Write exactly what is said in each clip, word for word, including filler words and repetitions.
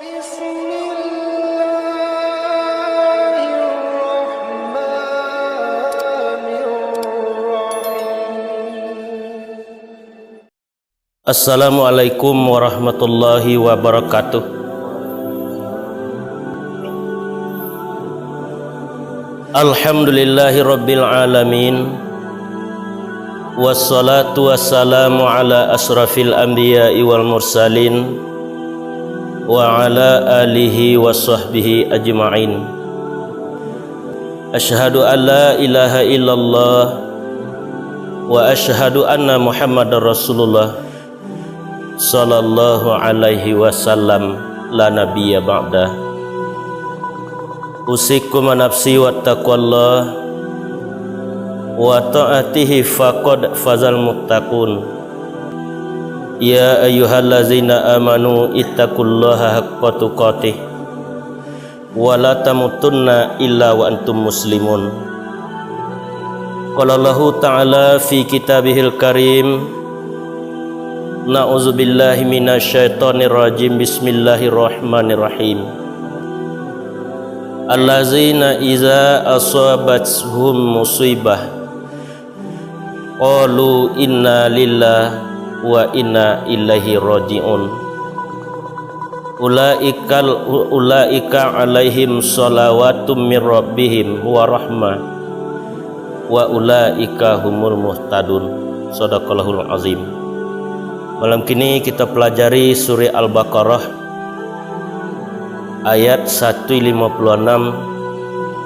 بسم الله الرحمن الرحيم. Assalamualaikum warahmatullahi wabarakatuh. Alhamdulillahi rabbil alamin. Wassalatu wassalamu ala asyrafil anbiya'i wal mursalin, wa ala alihi wa sahbihi ajma'in. Asyhadu an la ilaha illallah, wa asyhadu anna Muhammadar Rasulullah, sallallahu alaihi wasallam, la nabiyya ba'da. Usikum wa nafsi wa taqwallah, wa ta'atihi faqad fazal muttaqun. Ya ayyuhallazina amanu ittaqullaha haqqa tuqatih, wa la tamutunna illa wa antum muslimun. Qala Allahu ta'ala fi kitabihil karim, na'udzubillahi minasyaitonirrajim, bismillahirrahmanirrahim. Allazina iza asabathum musibah, qalu inna lillahi wa inna ilaihi raji'un. Ulaikal, ulaika alaihim salawatum mir rabbihim wa rahmah, wa ulaika humul muhtadun. Sadaqallahul azim. Malam kini kita pelajari surah Al-Baqarah ayat satu lima puluh enam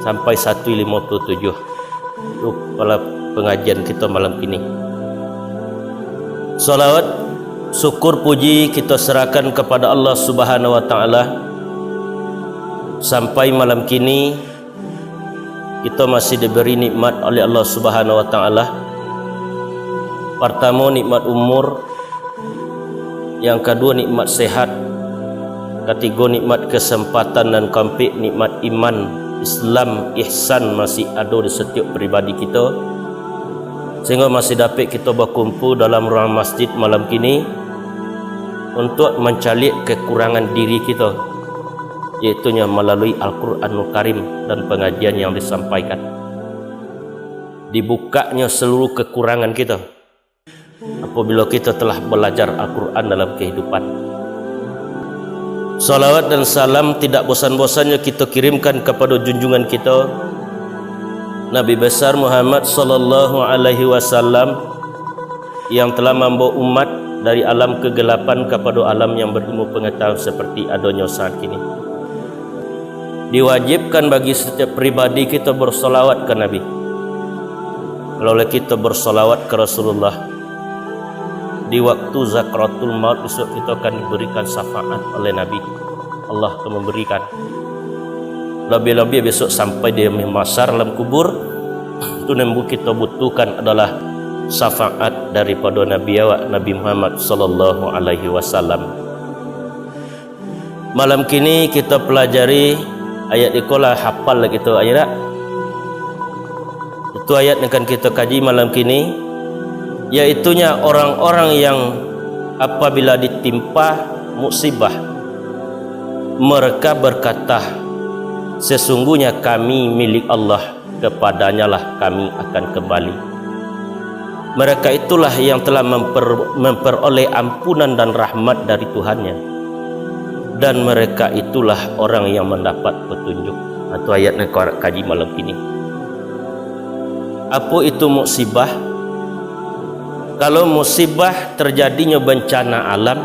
sampai satu lima puluh tujuh. Tu kepala pengajian kita malam kini. Salawat, syukur, puji kita serahkan kepada Allah Subhanahu wa Ta'ala. Sampai malam kini, kita masih diberi nikmat oleh Allah Subhanahu wa Ta'ala. Pertama, nikmat umur. Yang kaduo, nikmat sehat. Katigo, nikmat kesempatan. Dan kaampek, nikmat iman, Islam, ihsan masih ado di setiap pribadi kito, sehingga masih dapek kito bakumpul dalam ruang masjid malam kini untuk mancaliak kekurangan diri kito, yaitunyo malalui Al-Quranul Karim dan pengajian yang disampaikan. Dibukaknyo seluruh kekurangan kito apabila kito telah balajar Al-Quran dalam kehidupan. Salawat dan salam tidak bosan-bosannyo kito kirimkan kapado junjungan kito, Nabi Besar Muhammad sallallahu alaihi wasallam, yang telah mambawa umat dari alam kegelapan kapado alam yang berilmu pengetahuan seperti adonyo saat kini. Diwajibkan bagi setiap pribadi kito bersolawat ka Nabi. Kalau lah kito bersolawat ka Rasulullah, di waktu sakaratul maut besok kito akan diberikan syafaat oleh Nabi. Allah akan memberikan. Lebih-lebih besok sampai di mahsyar alam kubur, tu nan bu-, kito butuhkan adalah syafaat daripada Nabi awak, Nabi Muhammad sallallahu alaihi wasallam. Malam kini kita pelajari ayat iko lah, hafal lah kito ayat dak? Itu ayat yang akan kita kaji malam kini, yaitunyo orang-orang yang apabila ditimpa musibah, mereka berkata, "Sesungguhnya kami milik Allah, kepadanyalah kami akan kembali." Mereka itulah yang telah memper-, memperoleh ampunan dan rahmat dari Tuhannya. Dan mereka itulah orang yang mendapat petunjuk. Nah, tu ayat nan ka kaji malam kini. Apo itu musibah? Kalau musibah terjadinyo bencana alam,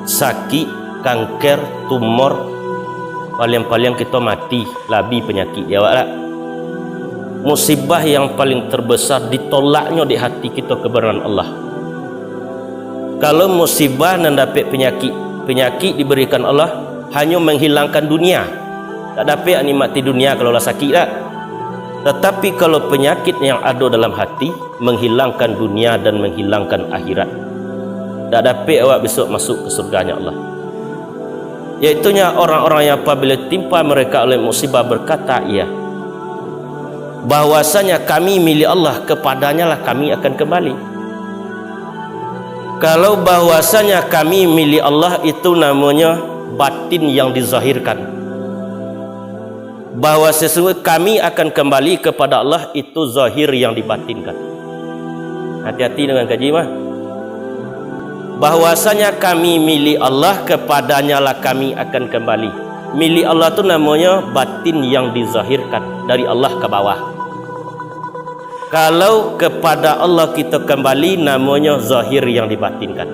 sakik, kanker, tumor, paliang-paliang kito mati, labi panyakik di awak lah. Musibah yang paling terbesar, ditolaknyo dek hati kito kebenaran Allah. Kalau musibah nan dapek panyakik, panyakik diberikan Allah hanyo menghilangkan dunia. Tak dapek nikmati dunia kalau lah sakik dak. Tetapi kalau penyakit yang ado dalam hati, menghilangkan dunia dan menghilangkan akhirat. Dak dapek awak besok masuk ke surganya Allah. Yaitunyo orang-orang yang apabila timpa mereka oleh musibah berkata ia, bahwasanya kami milik Allah, kepadanyalah kami akan kembali. Kalau bahwasanya kami milik Allah, itu namonyo batin yang dizahirkan. Bahwa sesungguhnya kami akan kembali kepada Allah, itu zahir yang dibatinkan. Hati-hati dengan kaji mah. Bahwasanya kami milik Allah, kepadanya-lah kami akan kembali. Milik Allah tu namonyo batin yang dizahirkan dari Allah ka bawah. Kalau kepada Allah kita kembali, namonyo zahir yang dibatinkan.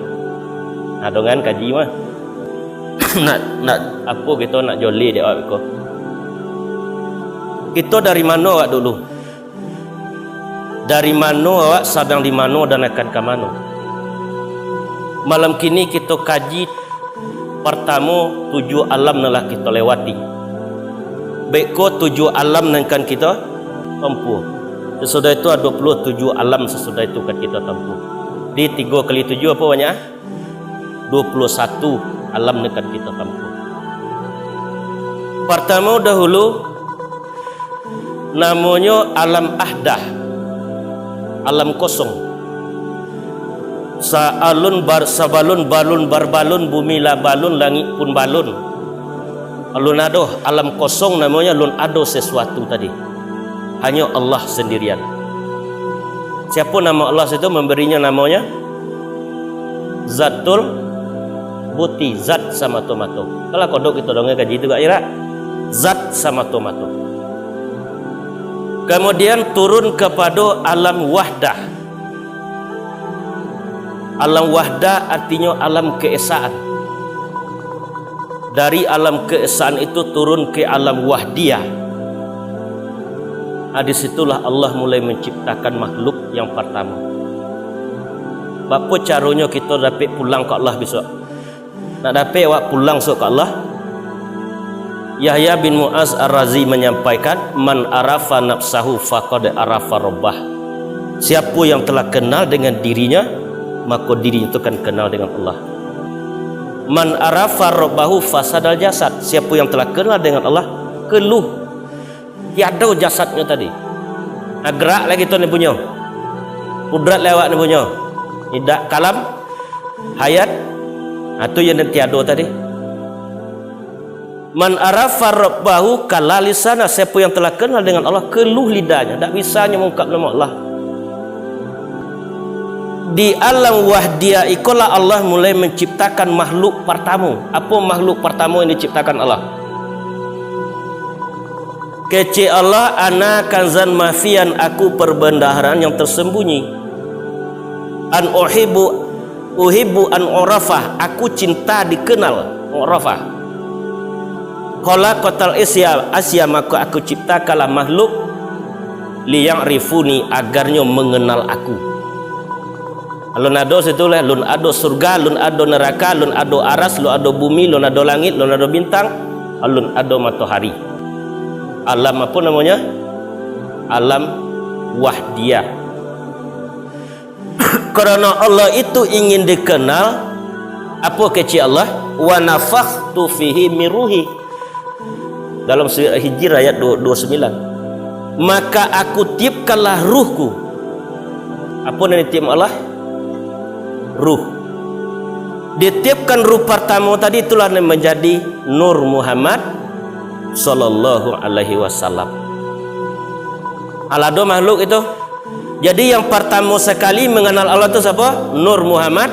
Nah, dengan kaji mah. Nak, nak apo kito nak joleh dek awak ko? Kito dari mano awak dulu? Dari mano awak, sadang di mano, dan akan ka mano? Malam kini kito kaji partamo tujuah alam nan lah kito lewati. Beko tujuah alam nan kan kito tampuah. Sasudah itu ado pulo tujuah alam sasudah itu kan kito tampuah. Di tigo kali tujuah apo banyak? Duo puluah satu alam nan kan kito tampuah. Partamo dahulu, namonyo alam ahdah, alam kosong. Saalun bar-, sabalun balun barbalun, bumi lah balun, langik pun balun. Alun ado, alam kosong namonyo, alun ado sesuatu tadi. Hanyo Allah sandirian. Siapo namo Allah situ, mambarinyo namonyo? Zatul Buti, zat samato-mato. Kalau kodok kito danga kaji tu gak irak. Zat samato-mato. Kamudian turun kapado alam wahdah. Alam wahdah artinyo alam keesaan. Dari alam keesaan itu turun ke alam wahdiah. Nah, di situlah Allah mulai manciptakan makhluk yang partamo. Bapo caronyo kito dapek pulang ka Allah bisuak? Nak dapek awak pulang suak ka Allah? Yahya bin Mu'az Ar-Razi manyampaikan, "Man arafa nafsahu faqad arafa rabbah." Siapo yang telah kenal dengan dirinya, mako dirinyo tu kan kenal dengan Allah. "Man arafa rabbahu fasadal jasad." Siapo yang telah kenal dengan Allah, keluh. Tiado jasadnyo tadi. Nah, gerak lai kito ni punyo. Kudrat lai awak ni punyo. Idak kalam hayat. Nah, tu yang tiado tadi. "Man arafa rabbahu kalla lisana." Siapo yang telah kenal dengan Allah, keluh lidahnyo, dak bisanyo mangungkap namo Allah. Di alam wahdiah ikolah Allah mulai manciptakan makhluk partamo. Apo makhluk partamo yang diciptakan Allah? Kecek Allah, "Ana kanzan makhfiyan, aku perbendaharaan yang tersembunyi." "An uhibbu, uhibbu an urafah, aku cinta dikenal." Urafah. "Khalaqtal asya, asya, maka aku ciptakanlah makhluk, liya'rifuni, agarnyo mengenal aku." Alun ado situ lah, alun ado surga, alun ado neraka, alun ado aras, alun ado bumi, alun ado langit, alun ado bintang, alun ado matohari. Alam apo namonyo? Alam wahdiah. Karano Allah itu ingin dikenal, apo kecek Allah? "Wa nafakhtu fihi min ruhi." Dalam Surat Hijr ayat dua, dua sembilan. "Maka aku tiupkanlah ruhku." Apo nan ditiup Allah? Ruh. Ditiupkan ruh partamo tadi, itulah nan manjadi Nur Muhammad sallallahu alaihi wasallam. Alado makhluk itu. Jadi, yang partamo sakali manganal Allah tu siapo? Nur Muhammad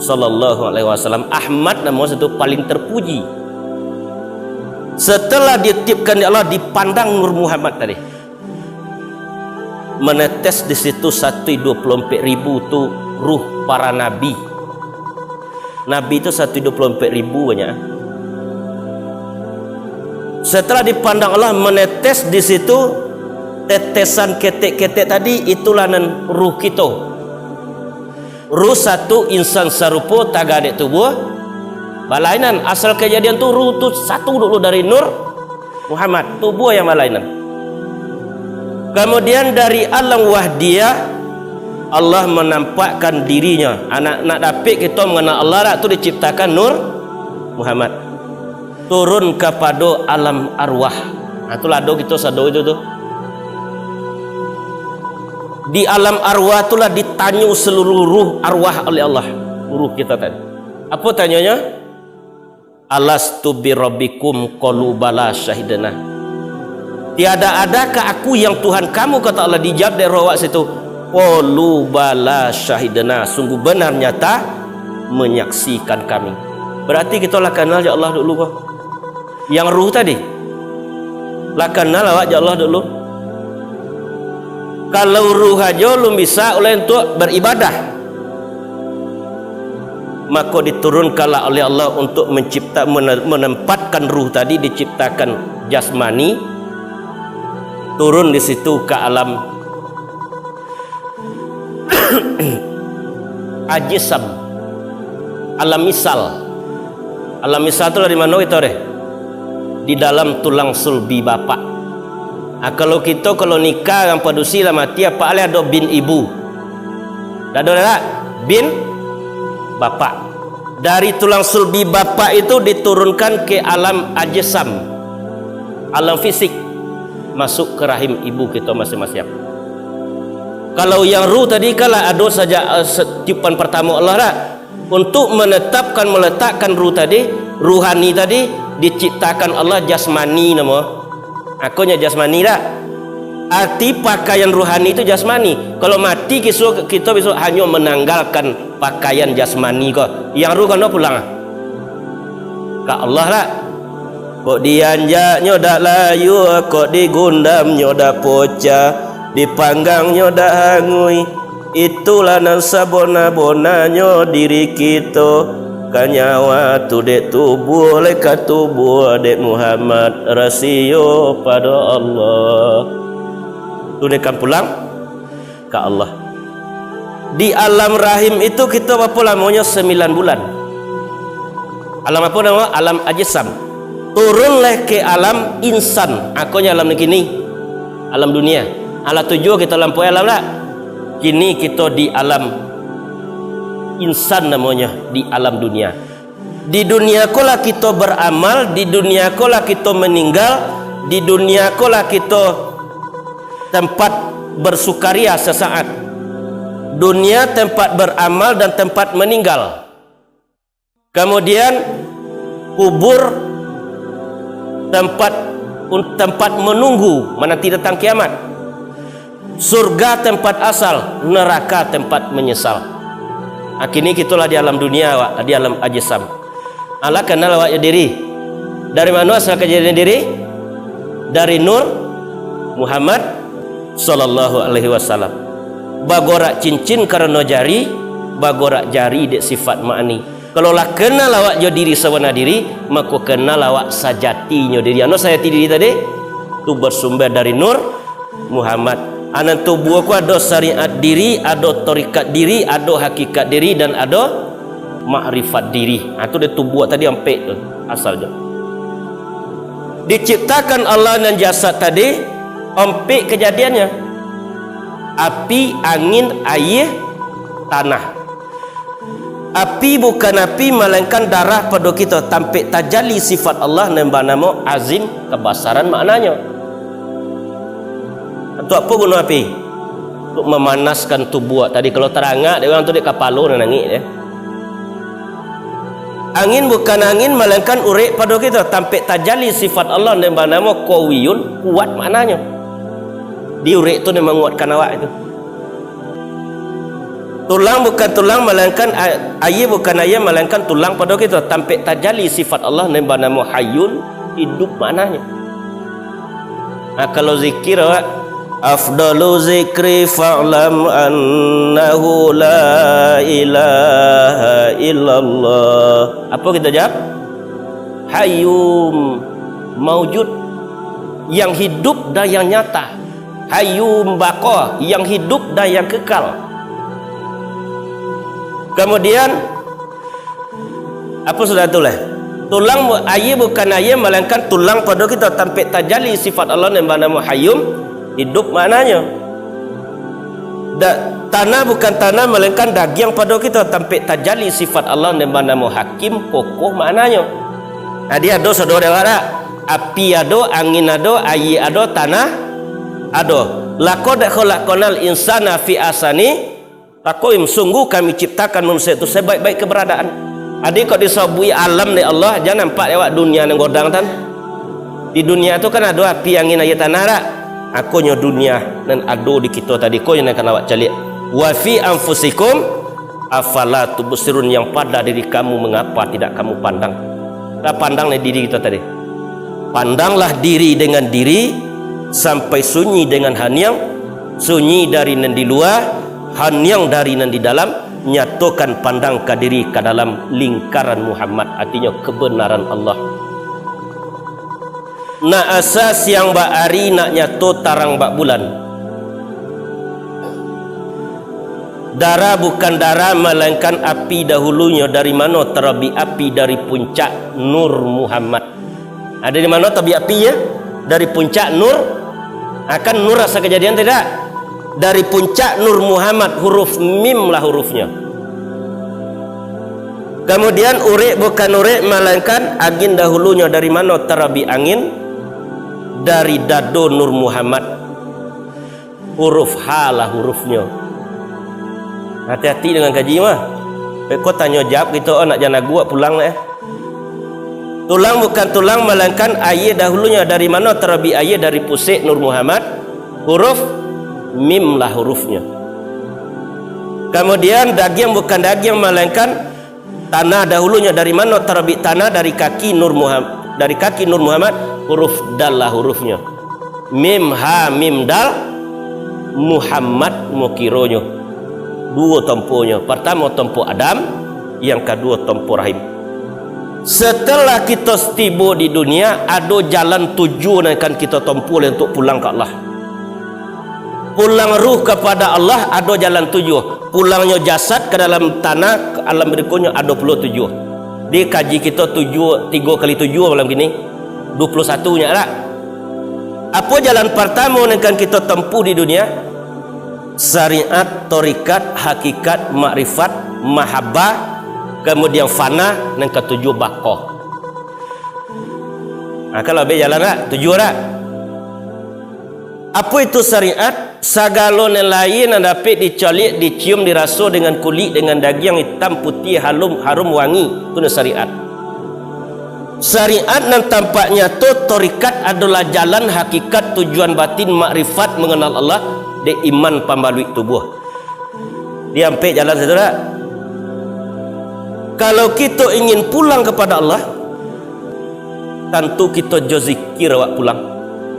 sallallahu alaihi wasallam. Ahmad namo situ paling terpuji. Setelah ditiupkan dek Allah, dipandang Nur Muhammad tadi. Menetes di situ satu dua puluh ampek ribu tu ruh para nabi. Nabi tu satu dua puluh ampek ribu banyak. Setelah dipandang Allah menetes di situ, tetesan ketek-ketek tadi, itulah nan ruh kito. Ruh satu, insan sarupo, tagadek tubuah balainan. Asal kejadian tu, ruh tu satu dulu dari Nur Muhammad, tubuah yang balainan. Kemudian dari alam wahdiah, Allah menampakkan dirinya. Anak nak dapik kito mengenal Allah dak tu diciptakan Nur Muhammad. Turun kapado alam arwah. Nah, tu lah ado kito sado itu tu. Di alam arwah tu lah ditanyo seluruh ruh arwah oleh Allah. Ruh kita tadi. Apa tanyanya? "Alastu birabbikum?" Qalu bala syahidna. "Tiada adakah Aku yang Tuhan kamu?" kata Allah, dijawab dek roh awak situ, "Qalu bala syahidna, sungguh benar nyata menyaksikan kami." Berarti kito lah kanal jo Allah dulu ko. Yang ruh tadi, lah kanal awak jo Allah dulu. Kalau ruh ajo lun bisa uleh untuak baribadah, mako diturunkanlah oleh Allah untuk mencipta, mene-, menempatkan ruh tadi, diciptakan jasmani, turun di situ ka alam ajisam, alam misal. Alam misal tu lah di mano kito deh? Di dalam tulang sulbi bapak. Ah, kalau kito, kalau nikah, urang padusi lah mati, apak alai ado bin ibu. Dak ado dak? Bin bapak. Dari tulang sulbi bapak itu diturunkan ke alam ajisam, alam fisik, masuk ke rahim ibu kito masing-masing. Kalau yang ruh tadi kan lah ado sajak, eh, se-, tiupan partamo Allah dah. Untuk menetapkan, meletakkan ruh tadi, ruhani tadi, diciptakan Allah jasmani namo. Akonyo jasmani dak? Arti pakaian ruhani itu jasmani. Kalau mati kiso-, kito biso hanyo menanggalkan pakaian jasmani ko. Yang ruh kano pulang? Ka Allah dak? Kok dianjaknyo dak layua, kok digundamnyo dak pocah, dipanggangnyo dak hanguih. Itulah nan sabona-bonanyo diri kito. Ka nyawa tu dek tubuah, lai ka tubuah dek Muhammad, rasio pado Allah. Tu dek kan pulang ka Allah. Di alam rahim itu kito bapo lamonyo? Sambilan bulan. Alam apo namo? Alam ajisam. Turunlah ke alam insan. Akonyo alam nan kini. Alam dunia. Alah tujuah kito lampaui alam dak? Kini kito di alam insan namonyo, di alam dunia. Di dunia ko lah kito baramal, di dunia ko lah kito maninggal, di dunia ko lah kito tempat bersukaria sesaat. Dunia tempat beramal dan tempat meninggal. Kemudian kubur tempat un-, tempat menunggu menanti datang kiamat. Surga tempat asal, neraka tempat menyesal. Ah, kini kito lah di alam dunia, awak, di alam ajisam. Alah kenal awak jo diri. Dari mano asal kajadian diri? Dari Nur Muhammad sallallahu alaihi wasallam. Bagorak cincin karano jari, bagorak jari dek sifat ma'ani. Kalau lah kenal awak jo diri sabana diri, mako kenal awak sajatinyo diri. Ano sajati diri tadi? Tu bersumber dari Nur Muhammad. Anan tubuah ko ado syariat diri, ado tarikat diri, ado hakikat diri, dan ado makrifat diri. Ha, tu dek tubuah tadi ampek tu asalnyo. Diciptakan Allah nan jasad tadi, ampek kajadiannyo. Api, angin, aia, tanah. Api bukan api, malainkan darah pado kito, tampek tajali sifat Allah nan banamo azim, kabasaran maknanyo. Untuak apo guno api? Untuak mamanaskan tubuah tadi. Kalau tarangak dek urang tu, dek kapalo nan angek deh. Angin bukan angin, malainkan urek pado kito, tampek tajali sifat Allah nan banamo qawiyun, kuat maknanyo. Di urek tu nan manguatkan awak itu. Tulang bukan tulang, malainkan a-, aia bukan aia, malainkan tulang pado kito, tampek tajali sifat Allah nan banamo hayyun, iduik maknanyo. Nah, kalau zikir, awak, "Afdalu zikri fa'lam annahu la ilaha illallah." Apo kito jawab? Hayyum, maujud, yang hidup dan yang nyata. Hayyum baqa, yang hidup dan yang kekal. Kemudian, apo sudah tu lah? Tulang bu-, aia bukan aia, malainkan tulang pado kito, tampek tajali sifat Allah nan banamo hayyum, iduik maknanyo. Da-, tanah bukan tanah, malainkan dagiang pado kito, tampek tajali sifat Allah nan banamo hakim, kokoh maknanyo. Jadi ado sado dek awak dak? Api ado, angin ado, aia ado, tanah ado. "Laqad khalaqnal insana fi ahsani taqwim." Sungguh Kami ciptakan manusia itu sebaik-baik keberadaan. Adi kok disabuik alam dek Allah, jan nampak dek awak dunia nan godang tan. Di dunia tu kan ado api, angin, aia, tanah dak? Akonyo dunia nan ado di kito tadi, ko nan kan awak caliak. "Wa fi anfusikum afala tubsirun," yang pada diri kamu, mengapa tidak kamu pandang? Dah pandang ni diri kita tadi. Pandanglah diri dengan diri, sampai sunyi dengan haniang, sunyi dari nan di lua, haniang dari nan di dalam, nyatokan pandang ka diri ka dalam lingkaran Muhammad, artinyo kebenaran Allah. Nak asa siang bak ari, nak nyato tarang bak bulan. Darah bukan darah, malainkan api dahulunyo. Dari mano tabik api? Dari puncak Nur Muhammad. Ado di mano tabik api, ya? Dari puncak Nur. Akan Nur asa kajadian tidak? Dari puncak Nur Muhammad, huruf mim lah hurufnyo. Kemudian urek bukan urek, malainkan angin dahulunyo. Dari mano tabik angin? Dari dado Nur Muhammad. Huruf ha lah hurufnyo. Hati-hati dengan kaji mah. Beko tanyo jawab kito, oh, nak jan aguak pulang, eh. Tulang bukan tulang, malainkan aia dahulunyo. Dari mano tabik aia? Dari pusek Nur Muhammad, huruf mim lah hurufnyo. Kemudian dagiang bukan dagiang, malainkan tanah dahulunyo. Dari mano tabik tanah? Dari kaki Nur Muhammad, dari kaki Nur Muhammad, huruf dal lah hurufnyo. Mim ha mim dal, Muhammad mukironyo. Duo tomponyo, partamo tompo Adam, yang kaduo tompo rahim. Setelah kito tibo di dunia, ado jalan tujuah nan akan kito tompuah untuak pulang ka Allah. Pulang ruh kapada Allah ado jalan tujuah. Pulangnyo jasad ka dalam tanah, ka alam berikutnyo ado pulo tujuah. Di kaji kito tujuah, tigo kali tujuah malam kini, duo puluah satu nyo lah. Apo jalan partamo nan akan kito tempuh di dunia? Syariat, tarikat, hakikat, makrifat, mahabbah, kemudian fana, nan katujuah baqa. Nah, kalau habis jalan dak? Tujuah dak? Apo itu syariat? Sagalo nan lain nan dapek dicaliak, dicium, diraso dengan kulik, dengan dagiang itam, putiah, halum, harum, wangi, itu nan syariat. Syariat nan tampak nyato, tarikat, adolah jalan hakikat, tujuan batin, makrifat, mengenal Allah, dek iman pambaluik tubuah. Di ampek jalan situ dak? Kalau kito ingin pulang kepada Allah, tantu kito jo zikir awak pulang.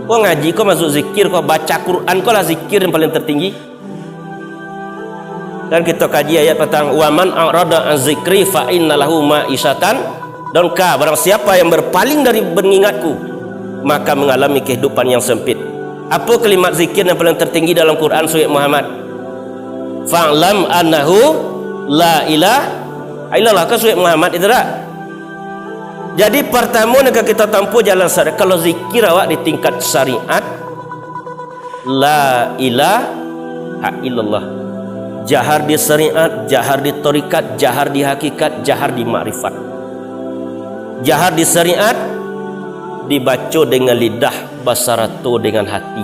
Ko ngaji ko masuk zikir, ko baca Quran ko lah zikir yang paling tertinggi. Dan kito kaji ayat patang, "Wa man a'rada an zikri fa inna lahu ma'isyatan donka." Barang siapa yang berpaling dari mengingatku, maka mengalami kehidupan yang sempit. Apo kalimat zikir yang paling tertinggi dalam Quran, Suik Muhammad? "Fa'lam annahu la ilaha illallah." Kan Suik Muhammad itu dak? Jadi, partamo nan ka kito tampuah jalan syariat. Kalau zikir awak di tingkat syariat, la ilaha illallah. Jahar di syariat, jahar di tarikat, jahar di hakikat, jahar di makrifat. Jahar di syariat, dibaco dengan lidah, basarato dengan hati.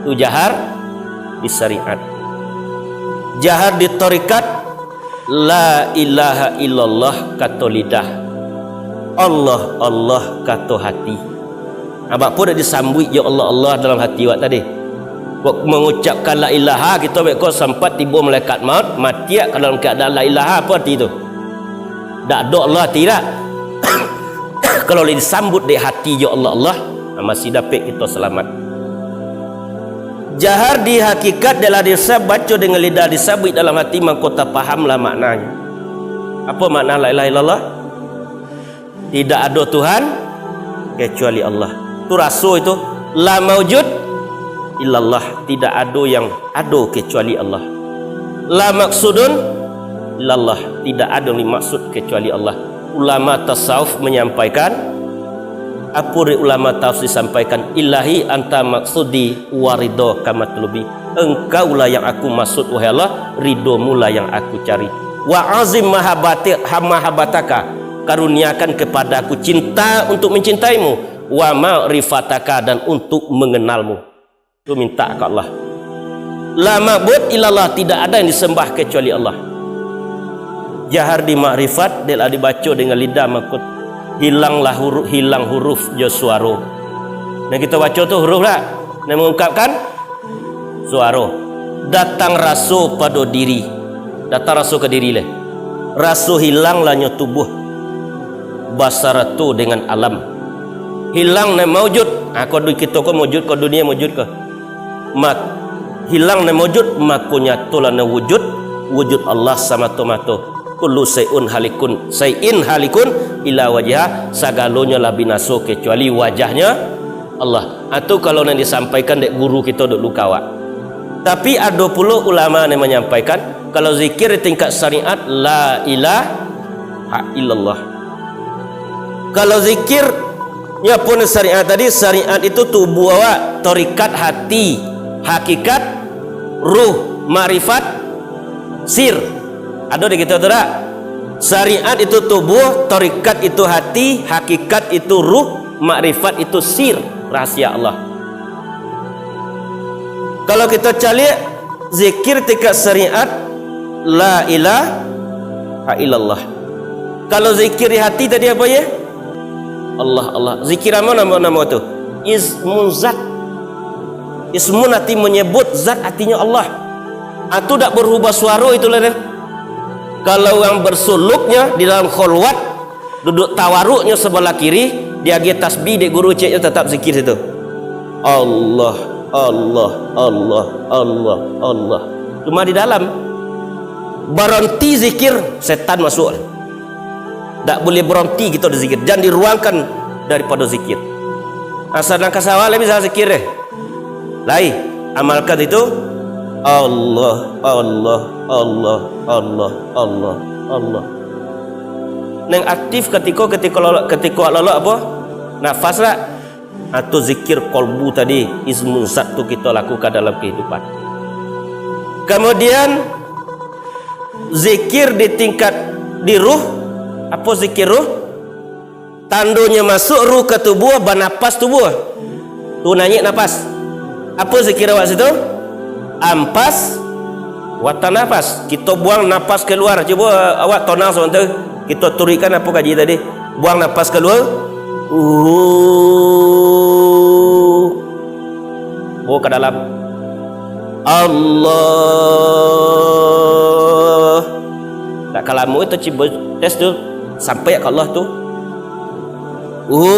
Tu jahar di syariat. Jahar di tarikat, la ilaha illallah kato lidah, Allah, Allah kato hati. Nah, bak apo dak disambuik jo Allah, Allah dalam hati awak tadi? Kok mengucapkan la ilaha, kito beko sampat tibo malaikat maut, matiak ka dalam keadaan la ilaha, apo arti tu? Dak ado Allah arti dak? Kalau lah disambut dek hati jo Allah, Allah, nah, masih dapek kito selamat. Jahar di hakikat, dilah disa-, baco dengan lidah, disabuik dalam hati, mangko tapahamlah maknanyo. Apo makna la ilaha illallah? Tidak ado Tuhan kecuali Allah. Tu raso itu, la maujud illallah, tidak ado yang ado kecuali Allah. La maksudun illallah, tidak ado yang dimaksud kecuali Allah. Ulama tasawuf menyampaikan, apo dek ulama tasawuf disampaikan, "Ilahi anta maksudi wa ridhoka matlubi." Engkaulah yang aku maksud, wahai Allah, ridho-Mu lah yang aku cari. Wa azim mahabbati-, ha-, mahabbataka, karuniakan kepada aku cinta untuk mencintaimu, wa ma'rifataka, dan untuk mengenalmu. Tu minta ka Allah. La ma'bud illallah, tidak ada yang disembah kecuali Allah. Jahar di makrifat, dek lah dibaco dengan lidah, mako hilanglah huruf, hilang huruf jo suaro. Nan kito baco tu huruf dak? Nan mangungkapkan suaro. Datang raso pado diri. Datang raso ka diri lai. Raso hilang lah nyo tubuh. Basarato dengan alam. Hilang nan maujud. Ha, ko du-, kito ko maujud, ko dunia maujud ko. Mak-, hilang nan maujud, mako nyatolah nan wujud, wujud Allah samato-mato. Kullu syai'un halikun, syai'in halikun illa wajha, sagalonyo lah binaso kecuali wajahnya Allah. Atau kalau nan disampaikan dek guru kito dulu ka awak. Tapi ado pulo ulama nan manyampaikan, kalau zikir di tingkat syariat, la ilaha illallah. Kalau zikir, nyo pun syariat tadi, syariat itu tubuh awak, torikat hati, hakikat, ruh, makrifat, sir. Ado di kito tu dak? Syariat itu tubuh, torikat itu hati, hakikat itu ruh, makrifat itu sir, rahasia Allah. Kalau kito caliak, zikir tingkat syariat, la ilaha illallah. Kalau zikir di hati tadi apo ye? Allah, Allah. Zikir apo namo, namo tu? Ismun zat. Ismun arti menyebut, zat artinyo Allah. Atu dak berubah suaro itulah deh. Kalau yang bersuluknya di dalam kholwat, duduk tawaruknyo sabalah kiri, diagiah tasbih dek guru, ceknyo tatap zikir situ. Allah, Allah, Allah, Allah, Allah. Cuma di dalam. Baronti zikir, setan masuk. Dak buliah baronti kito di zikir. Jan diruangkan daripado zikir. Asa nan kasawa lai bisa zikir deh. Lai, amalkan itu. Allah, Allah, Allah, Allah, Allah, Allah. Nan aktif katiko, katiko lolok, katiko lolok apo? Nafas lah. Atau zikir kolbu tadi, ismun zat tu kito lakukan dalam kehidupan. Kemudian, zikir di tingkat di ruh, apo zikir ruh? Tandonyo masuk ruh ka tubuah, banapas tubuah. Tu naiak napas. Apo zikir awak situ? Ampas, wa tanafas. Kito buang napas kaluar. Cubo awak tonang sabanta. Kito turuikkan apo kaji tadi. Buang napas kaluar. Uh. Oh, ka dalam. Allah. Tak ka lamo itu cubo tes tu. Sampai ka Allah tu. Uh,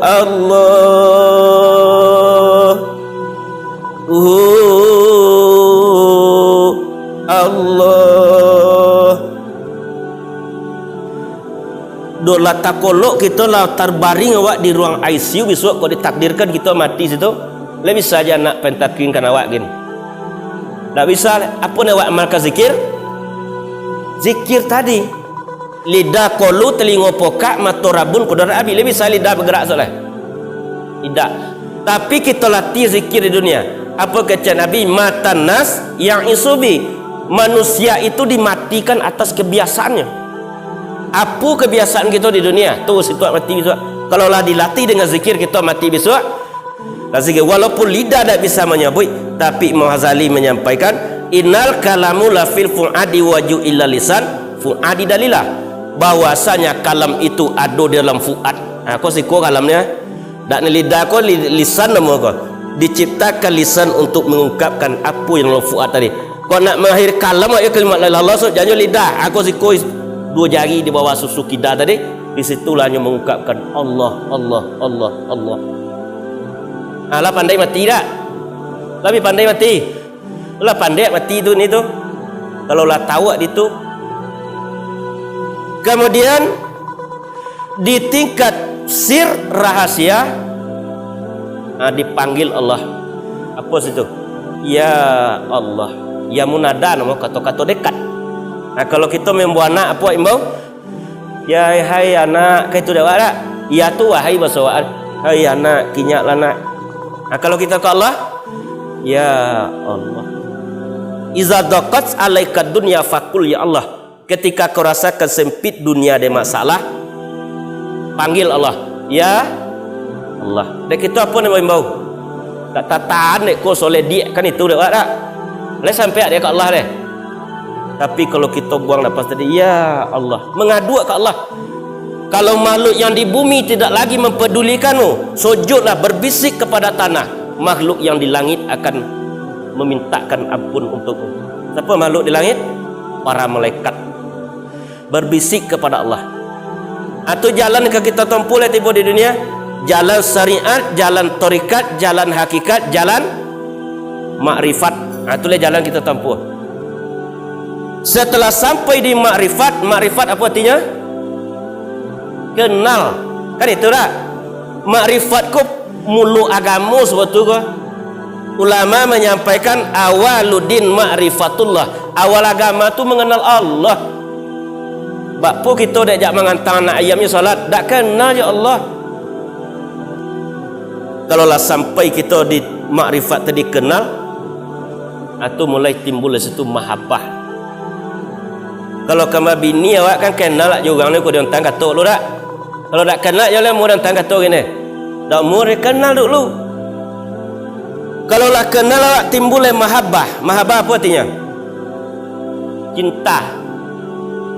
Allah. Uh, Allah. Doh lah takolok kito lah tarbaring awak di ruang I C U, bisuak kok ditakdirkan kito mati situ, lai bisa aja nak pentakinkan awak gin. Ndak bisa, apo nan awak amalkan zikir? Zikir tadi. Lidah kolu, telingo pokak, mato rabun, kudrat abih. Lai bisa lidah bagerak sok lai? Indak. Tapi kito latih zikir di dunia. Apo kecek Nabi? Matan nas yang isubi. Manusia itu dimatikan atas kebiasaannya. Apo kebiasaan kito di dunia? Tu, situak mati bisuak. Kalau lah dilatih dengan zikir, kito mati bisuak. Lah zikir. Walaupun lidah dak bisa manyabuik, tapi Imam Ghazali manyampaikan, "Innal kalamu lafil fuadi waju illa lisan fuadi dalilah." Bahwasanya kalam itu ado di dalam fuad. Ha, ko siko kalamnya. Dak ni lidah ko, li-, lisan namo ko. Diciptakan lisan untuk mengungkapkan apo yang dalam fuad tadi. Kok nak mengakhiri kalam, ayo kalimat la ilaha illallah, so, janyo lidah, ako siko is-, duo jari di bawah susu kida tadi, di situlah nyo mengungkapkan Allah, Allah, Allah, Allah. Alah pandai mati dak? Lah bi pandai mati. Lah pandai mati tu ni tu. Kalau lah tahu di tu. Kemudian, di tingkat sir, rahasia, ha, dipanggil Allah. Apo situ? Ya Allah. Ya munada namo kato-kato dekat. Nah, kalau kito maimbau anak, apo imbau? Ya, hai anak, ka itu dek awak dak? Ya tu wahai baso awak. Hai anak, kinyak lah nak. Nah, kalau kito ka Allah, ya Allah. Iza daqat alaika dunya fakul ya Allah. Ketika kau rasakan sempit dunia dek masalah, panggil Allah. Ya Allah. Dek itu apo namo imbau? Dak tatahan dek ko soleh diak kan itu dek awak dak? Lai sampai dek ka Allah deh. Tapi kalau kito buang nafas tadi, ya Allah, mangaduak ka Allah. Kalau makhluk yang di bumi tidak lagi mempedulikanmu, sujudlah, berbisik kepada tanah. Makhluk yang di langit akan memintakan ampun untukmu. Siapa makhluk di langit? Para malaikat. Berbisik kepada Allah. Atau jalan ka kito tempuh lah tibo di dunia, jalan syariat, jalan tarikat, jalan hakikat, jalan makrifat. Ha, itulah jalan kito tempuh. Setelah sampai di makrifat, makrifat apa artinya? Kenal. Kan itu dah. Makrifat ko mulo agamo sabatul ko. Ulama manyampaikan, "Awaluddin ma'rifatullah." Awal agama tu manganal Allah. Bak apo kito dek jak mangantang anak ayamnyo salat? Dak kenal jo Allah. Kalau lah sampai kito di makrifat tadi kenal, atau mulai timbul di situ mahabbah. Kalau kama bini awak kan kenal jo urang ni, ko di ontang kato lu dak? Kalau dak kenal, yo lah murah tang kato gini. Dak murah kenal dulu. Kalau lah kenal awak timbul lah mahabbah. Mahabbah apa artinya? Cinta.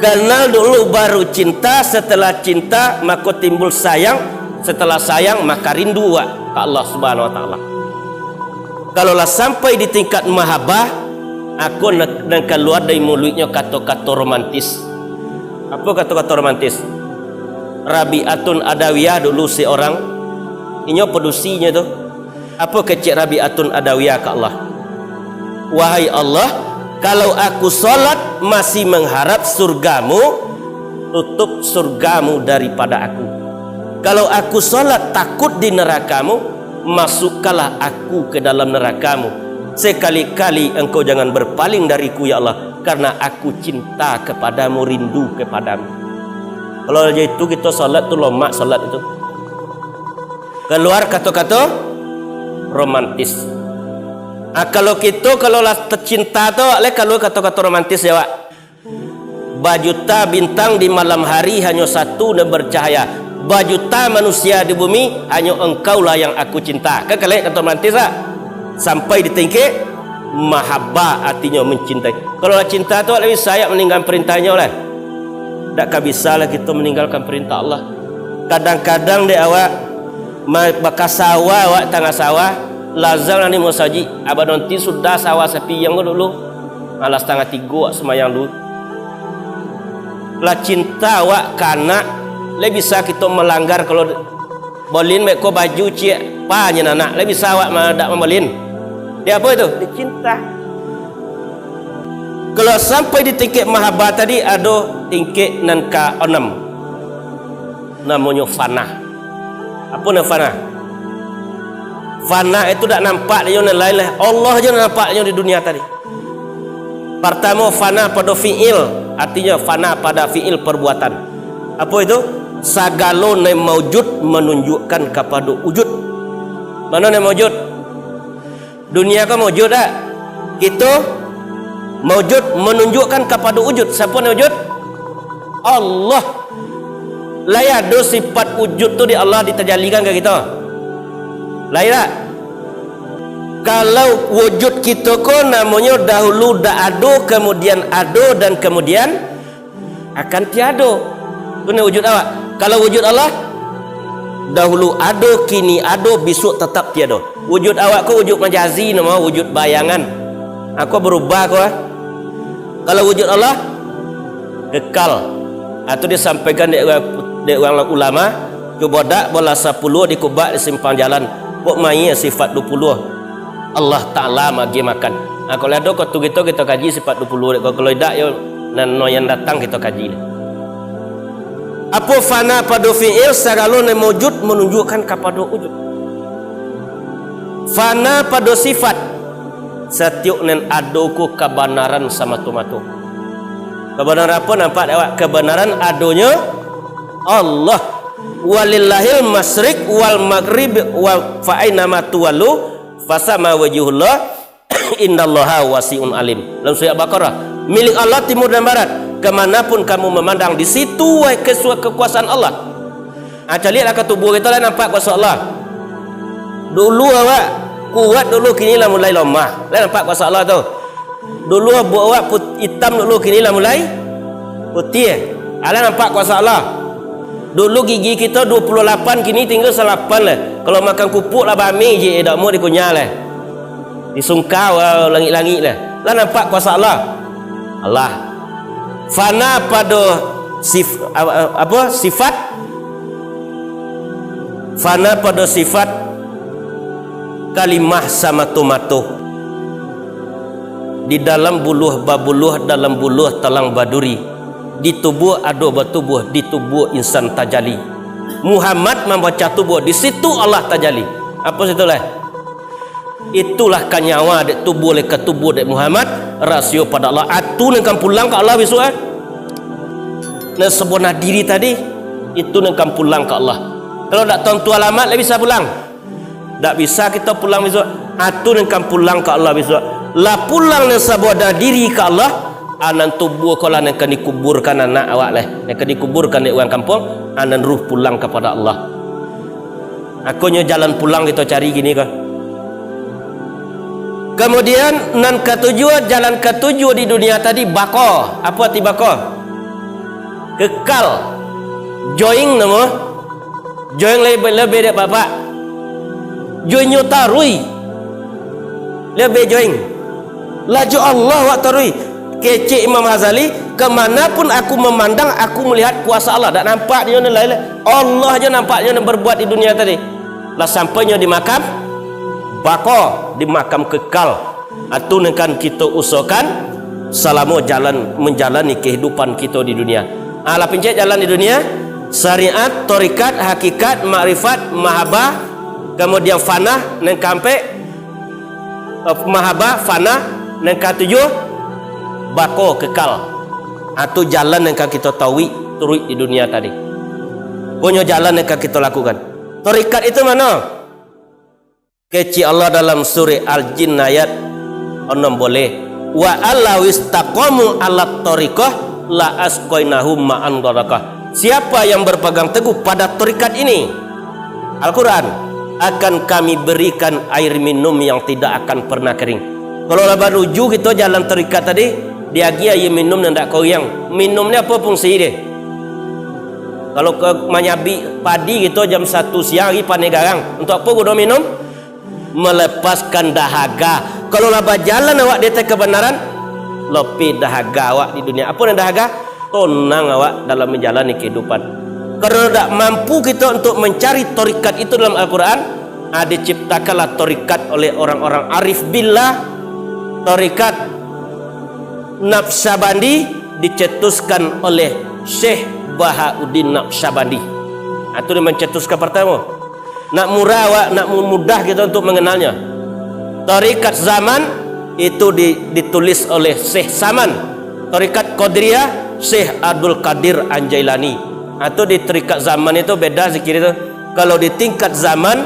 Kenal dulu baru cinta, setelah cinta mako timbul sayang, setelah sayang maka rindu awak ka Allah Subhanahu Wa Taala. Kalau lah sampai di tingkat mahabbah, ako nan, nan kalua dari muluiknyo kato-kato romantis. Apo kato-kato romantis? Rabi'atun Adawiyah dulu seorang, inyo padusinyo tu. Apo kecek Rabi'atun Adawiyah ka Allah? "Wahai Allah, kalau aku salat masih mengharap surgamu, tutup surgamu daripada aku. Kalau aku salat takut di nerakamu, masukkanlah aku ke dalam nerakamu. Sekali-kali Engkau jangan berpaling dariku, ya Allah, karena aku cinta kepadamu, rindu kepadamu." Kalau aja itu kito salat tu lomak salat itu. Keluar kato-kato romantis. Ah, kalau kito, kalau lah tercinta tu, le kalua kato-kato romantis ya, Wak. "Bajuta bintang di malam hari, hanyo satu nan bercahaya. Bajuta manusia di bumi, hanyo engkaulah yang aku cinta." Kan kalek kato romantis, Wak. Sampai di tingkek mahabbah, artinyo mencintai. Kalau lah cinta tu, Wak, le bisa awak maninggakan perintahnyo lah. Dak ka bisa lah kito maninggalkan perintah Allah. Kadang-kadang dek awak, ma-, bakasawa awak tangah sawah, lazam lah ni musajik, abah nanti sudah sawah sapiang ko dulu, alah satangah tigo awak sumayang dulu. Lah cinta awak ka anak, le bisa kito malanggar kalau Bolin beko baju ciek, pa nyo anak, lai bisa awak ma-, dak mambolin? Di apo itu? Di cinta. Kalau sampai di tingkek mahabbah tadi, ado tingkek nan ka enam. Namonyo fana. Apo nan fana? Fana itu dak nampak dek inyo nan lain lah. Allah je nan nampak dek inyo di dunia tadi. Partamo, fana pado fi'il, artinyo fana pada fi'il perbuatan. Apo itu? Sagalo nan maujud manunjuakkan kapado ujud. Mano nan maujud? Dunia ko maujud dak? Kito maujud manunjuakkan kapado ujud. Siapo nan maujud? Allah. Lai ado sifat ujud tu di Allah ditajalikan ka kito? Lai dak? Kalau wujud kito ko namonyo dahulu dak ado, kemudian ado, dan kemudian akan tiado. Tu nan wujud awak. Kalau wujud Allah, dahulu ado, kini ado, bisuak tatap tiado. Wujud awak ko wujud majazi namo, wujud bayangan. Ako berubah ko, ah. Kalau wujud Allah, kekal. Atau disampaikan dek urang, dek urang ulama, cubo dak bola sapuluah dikubak di simpang jalan, kok mayia sifat duo puluah. Allah Ta'ala maagiah makan. Ha, kalau ado ko tu kito, kito kaji sifat duo puluah dek ko. Kalau idak yo, nan no yang datang kito kaji. Apo fana pado fi'il, sagalo nan maujud manunjuakkan kapado ujud. Fana pado sifat, satiok nan ado ko kabanaran samato-mato. Kabanaran apo nampak dek awak? Kabanaran adonyo Allah. "Walillahil masyriq wal maghrib wa fa ainama tuwallu fasama wajhullah innallaha wasi'un alim." Dalam surah Al-Baqarah, "Milik Allah timur dan barat, kemanapun kamu memandang, di situ wahai kesua-, kekuasaan Allah." Ah, caliaklah ka tubuah kito, lah nampak kuaso Allah. Dulu awak kuat dulu, kini lah mulai lomah. Lah nampak kuaso Allah tu. Dulu buak awak put-, itam dulu, kini lah mulai putiah. Alah nampak kuasa Allah. Dulu gigi kito duo puluah lapan, kini tinggal salapan lah. Kalau makan kupuk lah bami je, dak mau dikunyah lah. Disungkau, ah, langik-langik lah. Lah nampak kuasa Allah. Allah. Fana pado sif-, a-, a-, apa? Sifat. Fana pado sifat kalimah samato-mato. Di dalam buluah babuluah, dalam buluah talang baduri. Di tubuah ado batubuah, di tubuah insan tajali. Muhammad mambaca tubuah, di situ Allah tajali. Apa situ lah? Itulah ka nyawa dek tubuah, lai ka tubuah dek Muhammad, rasio pado Allah. Atu nan kan pulang ka Allah bisuak, ah. Nan sabana diri tadi, itu nan kan pulang ka Allah. Kalau dak tantu alamat, lai bisa pulang? Dak bisa kito pulang bisuak. Atu nan kan pulang ka Allah bisuak. Lah pulang nan sabana diri ka Allah, anan tubuah ko lah nan kan dikuburkan anak awak lah, nan kan dikuburkan dek urang kampuang, anan ruh pulang kapado Allah. Akonyo jalan pulang kito cari kini ko. Kamudian, nan katujuah, jalan katujuah di dunia tadi, bako. Apo arti bako? Kekal. Join namo. Join labiah, labiah dek bapak. Joinnyo taruih. Labiah join. Lah jo Allah awak taruih. Kecek Imam Ghazali, "Kamanapun aku mamandang, aku malihat kuasa Allah." Dak nampak dinyo nan lain lai. Allah jo nampak dinyo nan babuek di dunia tadi. Lah sampai nyo di makam bako, di makam kekal. Atu nan kan kito usahakan salamo jalan manjalani kahidupan kito di dunia. Ah, lah pincek jalan di dunia, syariat, tarikat, hakikat, makrifat, mahabbah, kamudian fanah, nan kaampek, eh, mahabbah, fanah, nan katujuah, bako, kekal. Atu jalan nan kan kito tauik, turuik di dunia tadi. Punyo jalan nan kan kito lakukan. Tarikat itu mano? Kecek Allah dalam surah Al-Jin ayat anam baleh, "Wa allau istaqamu alat thariqah la asqainahum ma'an ghadaqah." Siapa yang berpegang teguh pada tarikat ini, Al-Quran, akan Kami berikan air minum yang tidak akan pernah kering. Kalau lah banuju kito jalan tarikat tadi, diagiah aia minum nan dak koriang. Minum ni apo fungsi dia? Kalau ka manyabik padi kito jam satu siang hari paneh garang, untuak apo guno minum? Melepaskan dahaga. Kalau lah bajalan awak di ateh kabanaran, lapeh dahaga awak di dunia. Apo nan dahaga? Tonang awak dalam manjalani kahidupan. Karano dak mampu kito untuk mancari tarikat itu dalam Al-Quran, ah, diciptakanlah tarikat oleh orang-orang arif billah, tarikat Naqsyabandi dicetuskan oleh Syekh Bahauddin Naqsyabandi. Ah, tu dia mencetuskan pertama. Nak murah awak, nak mu-, mudah kita untuk mengenalnya. Tarikat Zaman itu di-, ditulis oleh Syekh Saman. Tarikat Qadiriyah, Syekh Abdul Qadir Anjailani. Atau di tarikat Zaman itu beda zikir itu. Kalau di tingkat Zaman,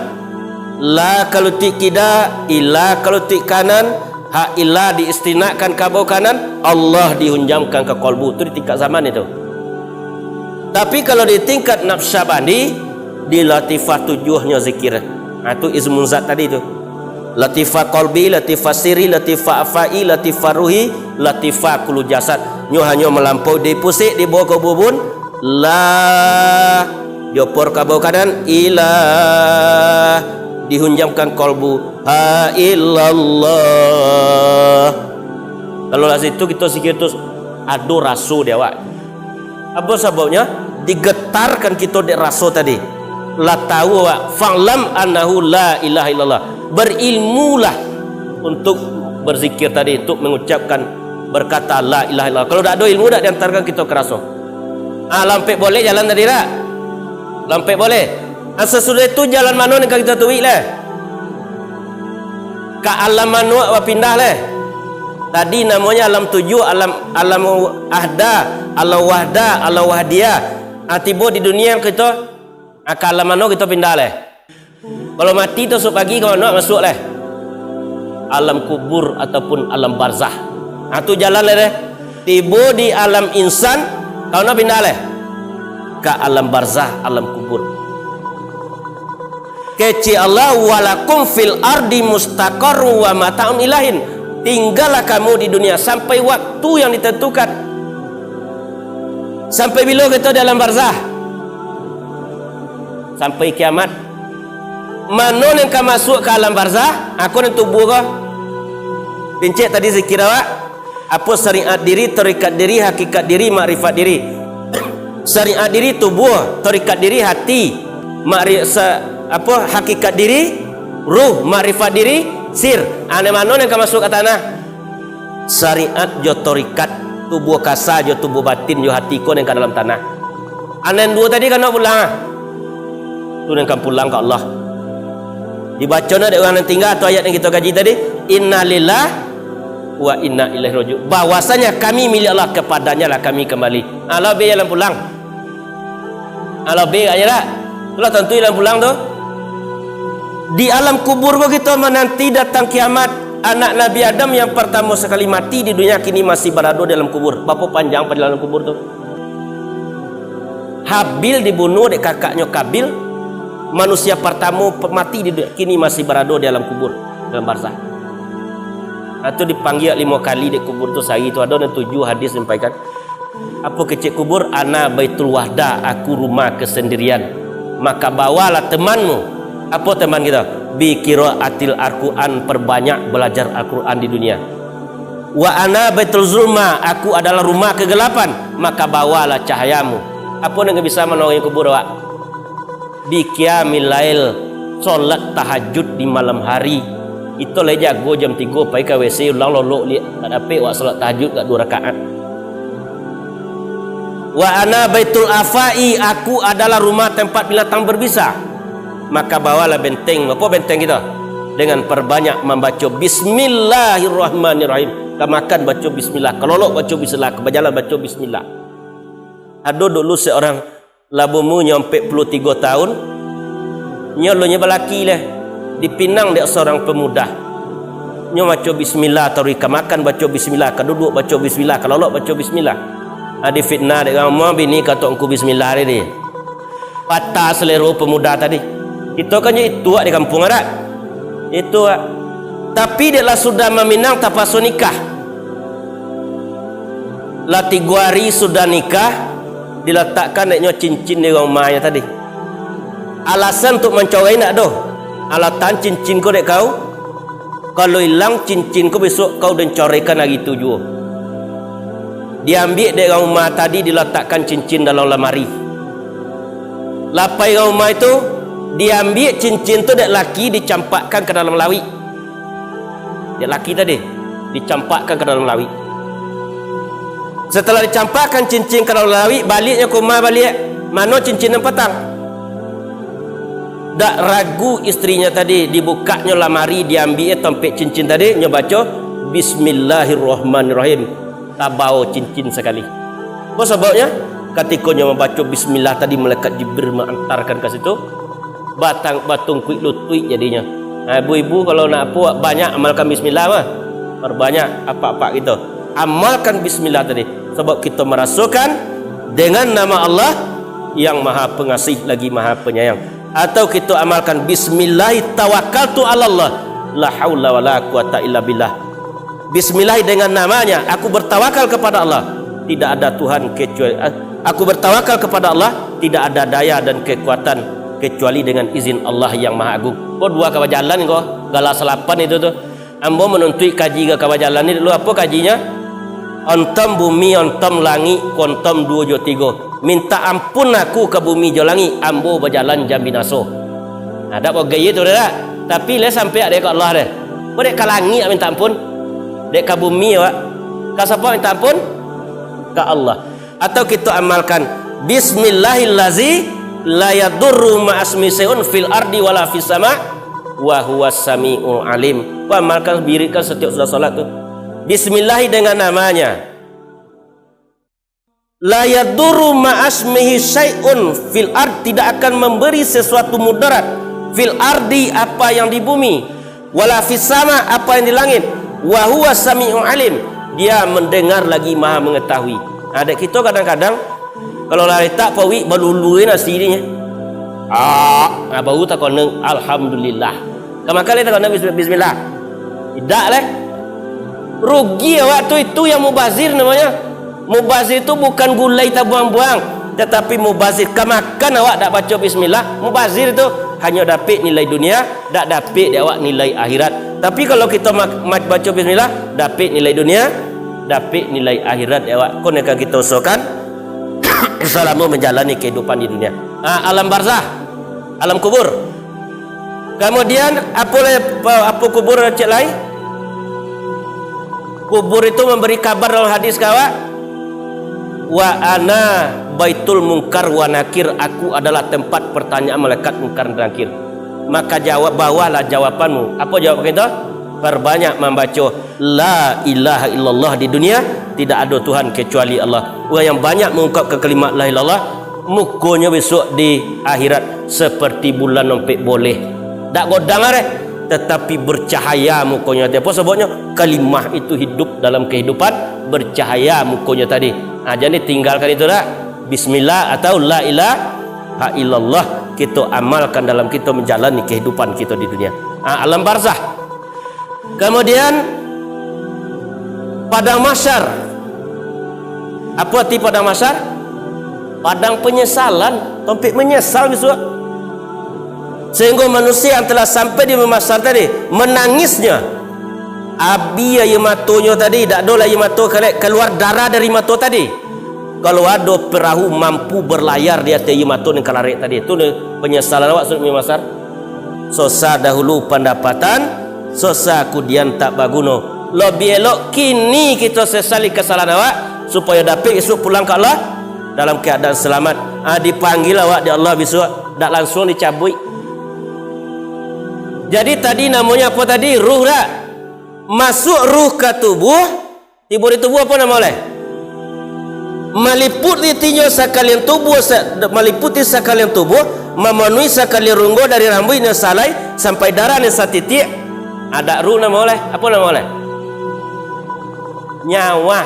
la kalau tik kida, ila kalau tik kanan, ha ila diistinakkan ka bawah kanan, Allah dihunjamkan ka kolbu. Itu di tingkat Zaman itu. Tapi kalau di tingkat Naqsyabandi, di latifah tujuahnyo zikir. Ha, tu izmun zat tadi tu. Latifah kolbi, latifah siri, latifah afai, latifah ruhi, latifah kulu jasad. Nyo hanyo malampau di pusik, di bawah kububun, la, diopor ka bawah kanan, ilah, dihunjamkan kolbu, ha illallah. Kalau lah situ kito zikir tu ado raso di awak. Apo sababnyo? Digetarkan kito dek raso tadi. Lah tahu awak, fa'lam annahu la ilaha illallah. Berilmulah untuk berzikir tadi, untuk mengucapkan, berkata la ilaha illallah. Kalau dak ado ilmu, dak diantarkan kito ka raso. Ah, lampek boleh jalan tadi dak? Lampek boleh. Ah, sasudah itu jalan mano nan ka kito tuik lah? Ka alam manuak bapindah leh. Tadi namonyo alam tujuah, alam, alam ahda, alam wahda, alam wahdiah. Ah, tibo di dunia kito, ah, ka alam mano kito pindah leh? Kalau mati tu, esok pagi ka mano masuak leh? Alam kubur ataupun alam barzah. Ah, tu jalan leh deh. Tibo di alam insan, ka mano pindah leh? Ka alam barzah, alam kubur. Kecek Allah, "Walakum fil ardi mustaqarrun wa mata'un ilahin." Tinggallah kamu di dunia sampai waktu yang ditentukan. Sampai bilo kito di alam barzah? Sampai kiamat. Mano nan ka masuak ka alam barzah? Ako nan tubuah ko. Pincek tadi zikir awak. Apo syariat diri, tarikat diri, hakikat diri, makrifat diri. Syariat diri tubuah, tarikat diri hati, makri-, sa-, apo, hakikat diri ruh, makrifat diri sir. Ane mano nan ka masuak ka tanah? Syariat jo tarikat, tubuah kasa jo tubuah batin jo hati ko nan ka dalam tanah. Ane duo tadi ka nak pulang ah. Tu nan ka pulang ka Allah. Dibaco na dek urang nan tingga tu ayat yang kito kaji tadi, "Innalillah wa inna ilaihi raji'un." Bahwasanya kami milik Allah, kepadanya lah kami kembali. Alah be jalan pulang. Alah be agaknyo dak? Itulah tantu jalan pulang tu. Di alam kubur ko kito menanti datang kiamat. Anak Nabi Adam yang pertama sekali mati di dunia kini masih berada di alam kubur. Bapo panjang perjalanan kubur tu? Habil dibunuh dek kakaknyo Kabil, manusia partamo pe-, mati di dunia, kini masih barado di alam kubur, dalam barzah. Atau dipanggia limo kali dek kubur tu sahari tu, ado nan tujuah hadis nyampaikan. Apo kecek kubur? "Ana baitul wahda, aku rumah kesendirian. Maka bawalah temanmu." Apo teman kito? "Bi qiraatil Al-Quran, perbanyak belajar Al-Quran di dunia." "Wa ana baitul zulma, aku adalah rumah kegelapan, maka bawalah cahayamu." Apo nan ka bisa manorangi kubur awak? "Bi qiyamil lail, solat tahajud di malam hari." Ito lai jago jam tigo pai ka W C, ulang lolok liak, tak dapek awak solat tahajud gak duo rakaat. "Wa ana baitul afai, aku adalah rumah tempat binatang berbisa." Maka bawalah benteng, apo benteng kito? Dengan perbanyak mambaco bismillahirrahmanirrahim. Ka makan baco bismillah, ka lolok baco bismillah, ka bajalan baco bismillah. Ado dulu seorang, lah baumua nyo ampek puluah tigo tahun, nyo lo nyo balaki leh, dipinang dek seorang pemuda. Nyo baco bismillah, taruih ka makan baco bismillah, ka duduak baco bismillah, ka lolok baco bismillah. Ah, difitnah dek urang rumah, "Bini ka tok ngku bismillah tadi." Patah selero pemuda tadi. Kito kan jo ituak di kampuang, dak? Ituak. Tapi dek lah sudah maminang, tapaso nikah. Lah tigo hari sudah nikah, dilatakkan dek nyo cincin di rumah nyo tadi. Alasan untuak mancorai ndak ado. "Alah, tahan cincin ko dek kau. Kalau ilang cincin ko, besok kau den coraikan hari tu juo." Diambiak dek urang rumah tadi, dilatakkan cincin dalam lamari. Lah pai urang rumah itu, diambiak cincin tu dek laki, dicampakkan ka dalam lauik. Dek laki tadi, dicampakkan ka dalam lauik. Setelah dicampakkan cincin ka dalam lauik, baliaknyo ka rumah baliak. Mano cincin nan patang? Dak ragu istrinyo tadi, dibukaknyo lamari, diambiaknyo tampek cincin tadi, nyo baco, "Bismillahirrahmanirrahim." Tabao cincin sakali. Apo sababnyo? Katiko nyo mambaco bismillah tadi, malaikat Jibril maantarkan ka situ, batang, batungkuik lutuik jadinyo. Nah, ibu-ibu, kalau nak apo, banyak amalkan bismillah mah. Perbanyak apak-apak kito. Amalkan bismillah tadi. Sabab kito marasokan dengan nama Allah yang Maha Pengasih lagi Maha Penyayang. Atau kito amalkan, "Bismillah tawakkaltu 'alallah, la haula wala quwata illa billah." "Bismillah, dengan namanya aku bertawakal kepada Allah. Tidak ada Tuhan kecuali, eh, aku bertawakal kepada Allah, tidak ada daya dan kekuatan kecuali dengan izin Allah yang Maha Agung." Ko duo ka bajalan ko, gala salapan itu tu. Ambo manuntuik kaji ka, ka bajalan ni dulu, apo kajinyo? Ontom bumi, ontom langik, ontom duo jo tigo. Mintak ampun aku ka bumi jo langik, ambo bajalan jan binaso. Nah, dak bagai tu dak? Tapi lai sampai dek ka Allah deh. Ko dek ka langik mintak ampun. Dek ka bumi awak. Ka sapa mintak ampun? Ka Allah. Atau kito amalkan, "Bismillahillazi la yadurru ma'asmi syai'un fil ardi wala fis sama, wa huwas sami'ul alim." Ko amalkan, wiridkan satiok sudah salat tu. Bismillah dengan namanya. "La yadurru ma'asmihi syai'un fil ard," tidak akan memberi sesuatu mudarat, fil ardi, apa yang di bumi, wala fis sama, apa yang di langit, wa huwa sami'un alim, Dia mendengar lagi Maha Mengetahui. Nah, dek kito kadang-kadang, kalau lah letak pawik, balului nasi ni. Ah, nah, baru takoneng, "Alhamdulillah." Ka makan lai takoneng bis-, bismillah. Idak lai. Rugi awak tu, itu yang mubazir namanya. Mubazir tu bukan gulai tabuang-buang, tatapi mubazir ka makan awak dak baco bismillah, mubazir tu hanyo dapek nilai dunia, dak dapek dek awak nilai akhirat. Tapi kalau kito ma-, ma-, baco bismillah, dapek nilai dunia, dapek nilai akhirat dek awak. Ko nan ka kito usahakan salamo manjalani kahidupan di dunia. Ah, alam barzah, alam kubur. Kamudian, apo lai, apo, apo kubur cek lai? Kubur itu mambari kabar dalam hadis ka awak, "Wa ana Baitul Mungkar wa Nakir, aku adalah tempat pertanyaan malaikat Mungkar dan Nakir." Maka jawab, bawalah jawabanmu. Apo jawab kito? Parbanyak mambaco La ilaha illallah di dunia, tidak ado Tuhan kecuali Allah. Urang yang banyak mangungkapkan kalimat La ilaha illallah, mukonyo besok di akhirat seperti bulan ompek boleh. Dak godang areh, tetapi bercahaya mukonyo. Apo sababnyo? Kalimah itu hidup dalam kehidupan, bercahaya mukonyo tadi. Ah, jadi tinggalkan itu dak. Bismillah atau La ilaha illallah, kito amalkan dalam kito manjalani kehidupan kito di dunia. Ah, alam barzah. Kamudian, Padang Mahsyar. Apo arti Padang Mahsyar? Padang penyesalan, tompek menyesal bisuak. Sehingga manusia yang telah sampai di Mahsyar tadi, menangisnya. Abih aia matonyo tadi, dak ado lai aia mato kalek, kaluar darah dari mato tadi. Kalau ado perahu mampu berlayar di ateh aia mato nan kalarek tadi, tu ni penyesalan awak sudah di Mahsyar. Susah dahulu pandapatan, susah kudian tak baguno. Labiah elok kini kito sesali kasalahan awak, supayo dapek isuak pulang ka Allah dalam keadaan selamat. Ah, dipanggil awak di Allah bisuak, dak langsuang dicabuik. Jadi tadi namonyo apo tadi? Ruh dak? Masuak ruh ka tubuah, tibo di tubuah apo namo lai? Maliputi tinyo sakalian tubuah, sa-, maliputi sakalian tubuah, mamanuhi sakalian runggo dari rambuik nan salai sampai darah nan satitiak. Adak ruh namo lai? Apo namo lai? Nyawa.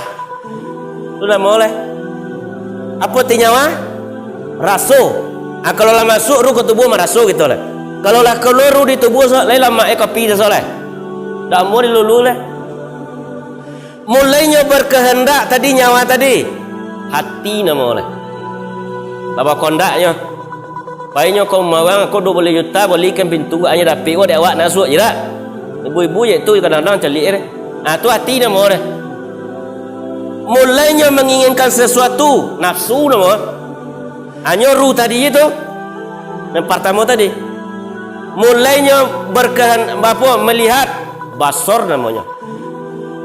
Tu namo lai? Apo ti nyawa? Raso. Ah, kalau lah masuak ruh ka tubuah, maraso kito lai. Kalau lah kalua ruh di tubuah, so, lai lamak e kopi tu, so, lai. Dak amuah dilulu lai. Mulainyo berkehendak tadi, nyawa tadi. Hati namo lai. Lah bakondaknyo. Painyo ka umah urang, "Ko duo baleh juta, balikan pintu, anyo dapek ko dek awak, nak suak je dak?" Ibu-ibu je tu kadang-kadang caliak je. Ah, tu hati namo deh. Mulainyo manginginkan sasuatu, nafsu namo. Hanyo ruh tadi je tu. Nan partamo tadi. Mulainyo berkehan-, apo, melihat, basor namonyo.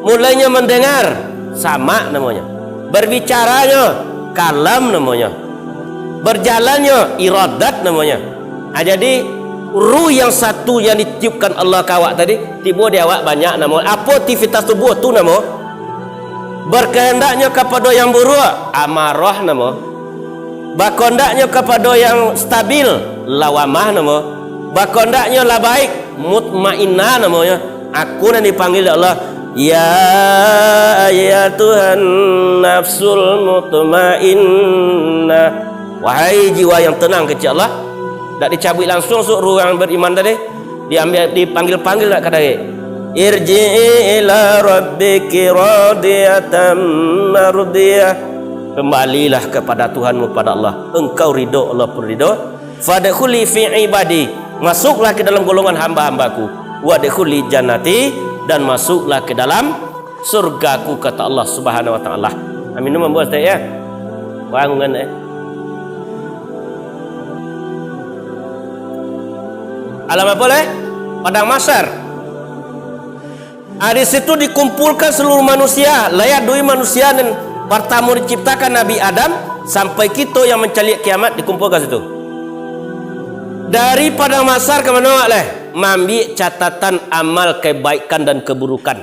Mulainyo mandangar, samak namonyo. Barbicaranyo, kalam namonyo. Barjalannyo, iradat namonyo. Ah, jadi, ruh yang satu yang ditiupkan Allah ka awak tadi, tibo di awak banyak namo. Apo aktivitas tubuah tu namo? Barkahandaknyo kapado yang buruak, amarah namo. Bakondaknyo kapado yang stabil, lawamah namo. Bakondaknyo lah baik, mutmainnah namonyo. Aku nan dipanggil dek Allah, "Ya ayyatuhan nafsul mutmainnah." Wahai jiwa yang tenang kecek Allah, dak dicabuik langsuang suak ruh urang bariman tadi. Diambiak, dipanggil-panggil dak ka darek. "Irji'i ila rabbiki radiyatan mardiyah." Kembalilah kepada Tuhanmu, pada Allah. Engkau ridho, Allah pun ridho. "Fadkhuli fi ibadi." Masuklah ke dalam golongan hamba-hambaku. "Wadkhuli jannati." Dan masuklah ke dalam surgaku, kata Allah Subhanahu wa Ta'ala. Amin. Minum ambo saketek, ya. Bangun, eh. Alam apo lai? Padang Mahsyar. Ah, di situ dikumpulkan seluruh manusia, lai ado manusia nan partamo diciptakan Nabi Adam, sampai kito yang mancaliak kiamat dikumpulkan situ. Dari Padang Mahsyar ka mano awak lai? Maambiak catatan amal kebaikan dan keburukan.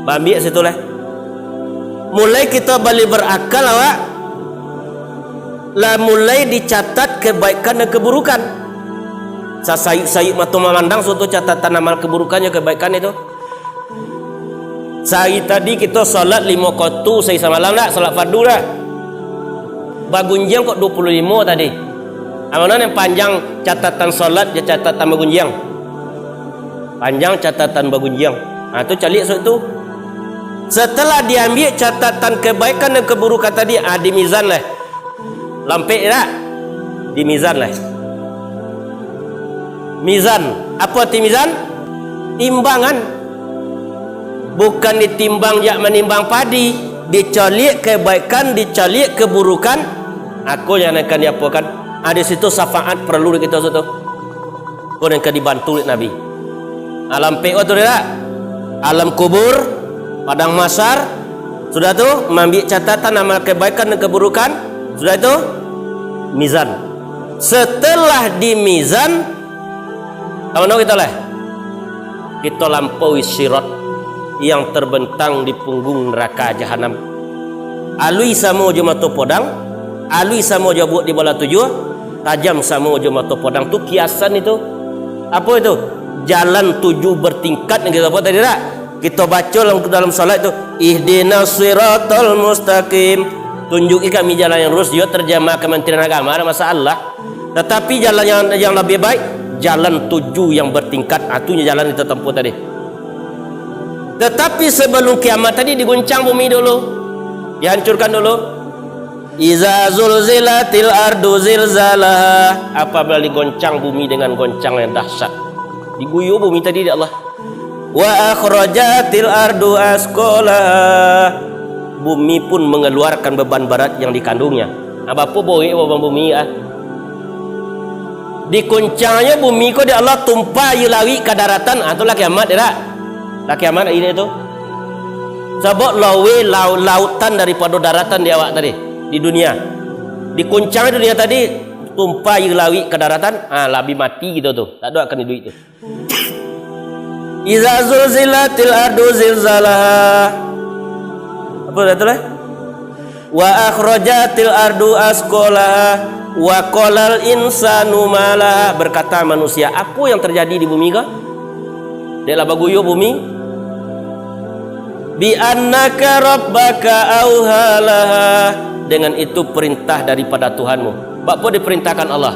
Baambiak situ lai. Mulai kito bali barakal awak, lah mulai dicatat kebaikan dan keburukan. Sasayuk-sayuk mato mamandang suatu catatan amal keburukan jo kebaikan itu. Sahari tadi kito salat limo wakatu sahari samalam dak? Salat fardu dak? Bagunjiang kok duo puluah limo tadi. Amano nan panjang catatan salat jo catatan bagunjiang? Panjang catatan bagunjiang. Ha, tu caliak surat tu. Setelah diambiak catatan kebaikan dan keburukan tadi, ah, di mizan lah. Lampek tak? Di mizan lah. Mizan. Apa arti mizan? Timbangan. Bukan ditimbang jak manimbang padi, dicaliak kebaikan, dicaliak keburukan. Ako yang akan diapokan. Ah, di situ syafaat perlu di kita situ. Ko nan ka dibantu dek Nabi. Alam P O tu dak? Alam kubur, padang mahsyar, sudah tu, maambiak catatan amal kebaikan dan keburukan, sudah tu, mizan. Setelah di mizan, ka mano kito lah? Kito lampaui sirat yang terbentang di punggung neraka jahanam. Alui samo jo mato podang, alui samo jo buak di balah tujuah, tajam samo jo mato podang. Tu kiasan itu. Apo itu? Jalan tujuh bertingkat yang kito apo tadi dak? Kito baco dalam, dalam salat tu, "Ihdinas siratal mustaqim." Tunjuki kami jalan yang lurus, yo terjemah Kementerian Agama, ada masalah. Tatapi jalan yang, yang lebih baik, jalan tujuh yang bertingkat, ah, tu nyo jalan kito tempuh tadi. Tatapi sebelum kiamat tadi, diguncang bumi dulu, dihancurkan dulu. "Iza zulzilatil ardu zilzalaha." Apabila digoncang bumi dengan goncang yang dahsyat, diguyur bumi tadi dek Allah. "Wa akhrajatil ardu asqalaha." Bumi pun mengeluarkan beban berat yang dikandungnya. Ah, bapo borek beban bumi, ah? Dikuncangnyo bumi ko dek Allah, tumpah aia lauik ka daratan, ah, tu lah kiamat, yo dak? Lah kiamat aia tu. Sabab laweh lau-, lautan daripado daratan di awak tadi, di dunia. Dikuncang dunia tadi, tumpah aia lauik ka daratan, ah, lah bi mati kito tu. Tak ado akan iduik tu. "Iza zulzilatil ardu zilzalaha." Apo dah tu lah? "Wa akhrajatil ardu asqalaha, wa qalal insanu ma laha." Berkata manusia, "Apo yang terjadi di bumi ko? Dek lah baguyur bumi." "Bi annaka rabbaka auha laha." Dengan itu perintah daripada Tuhanmu. Bapo diperintahkan Allah?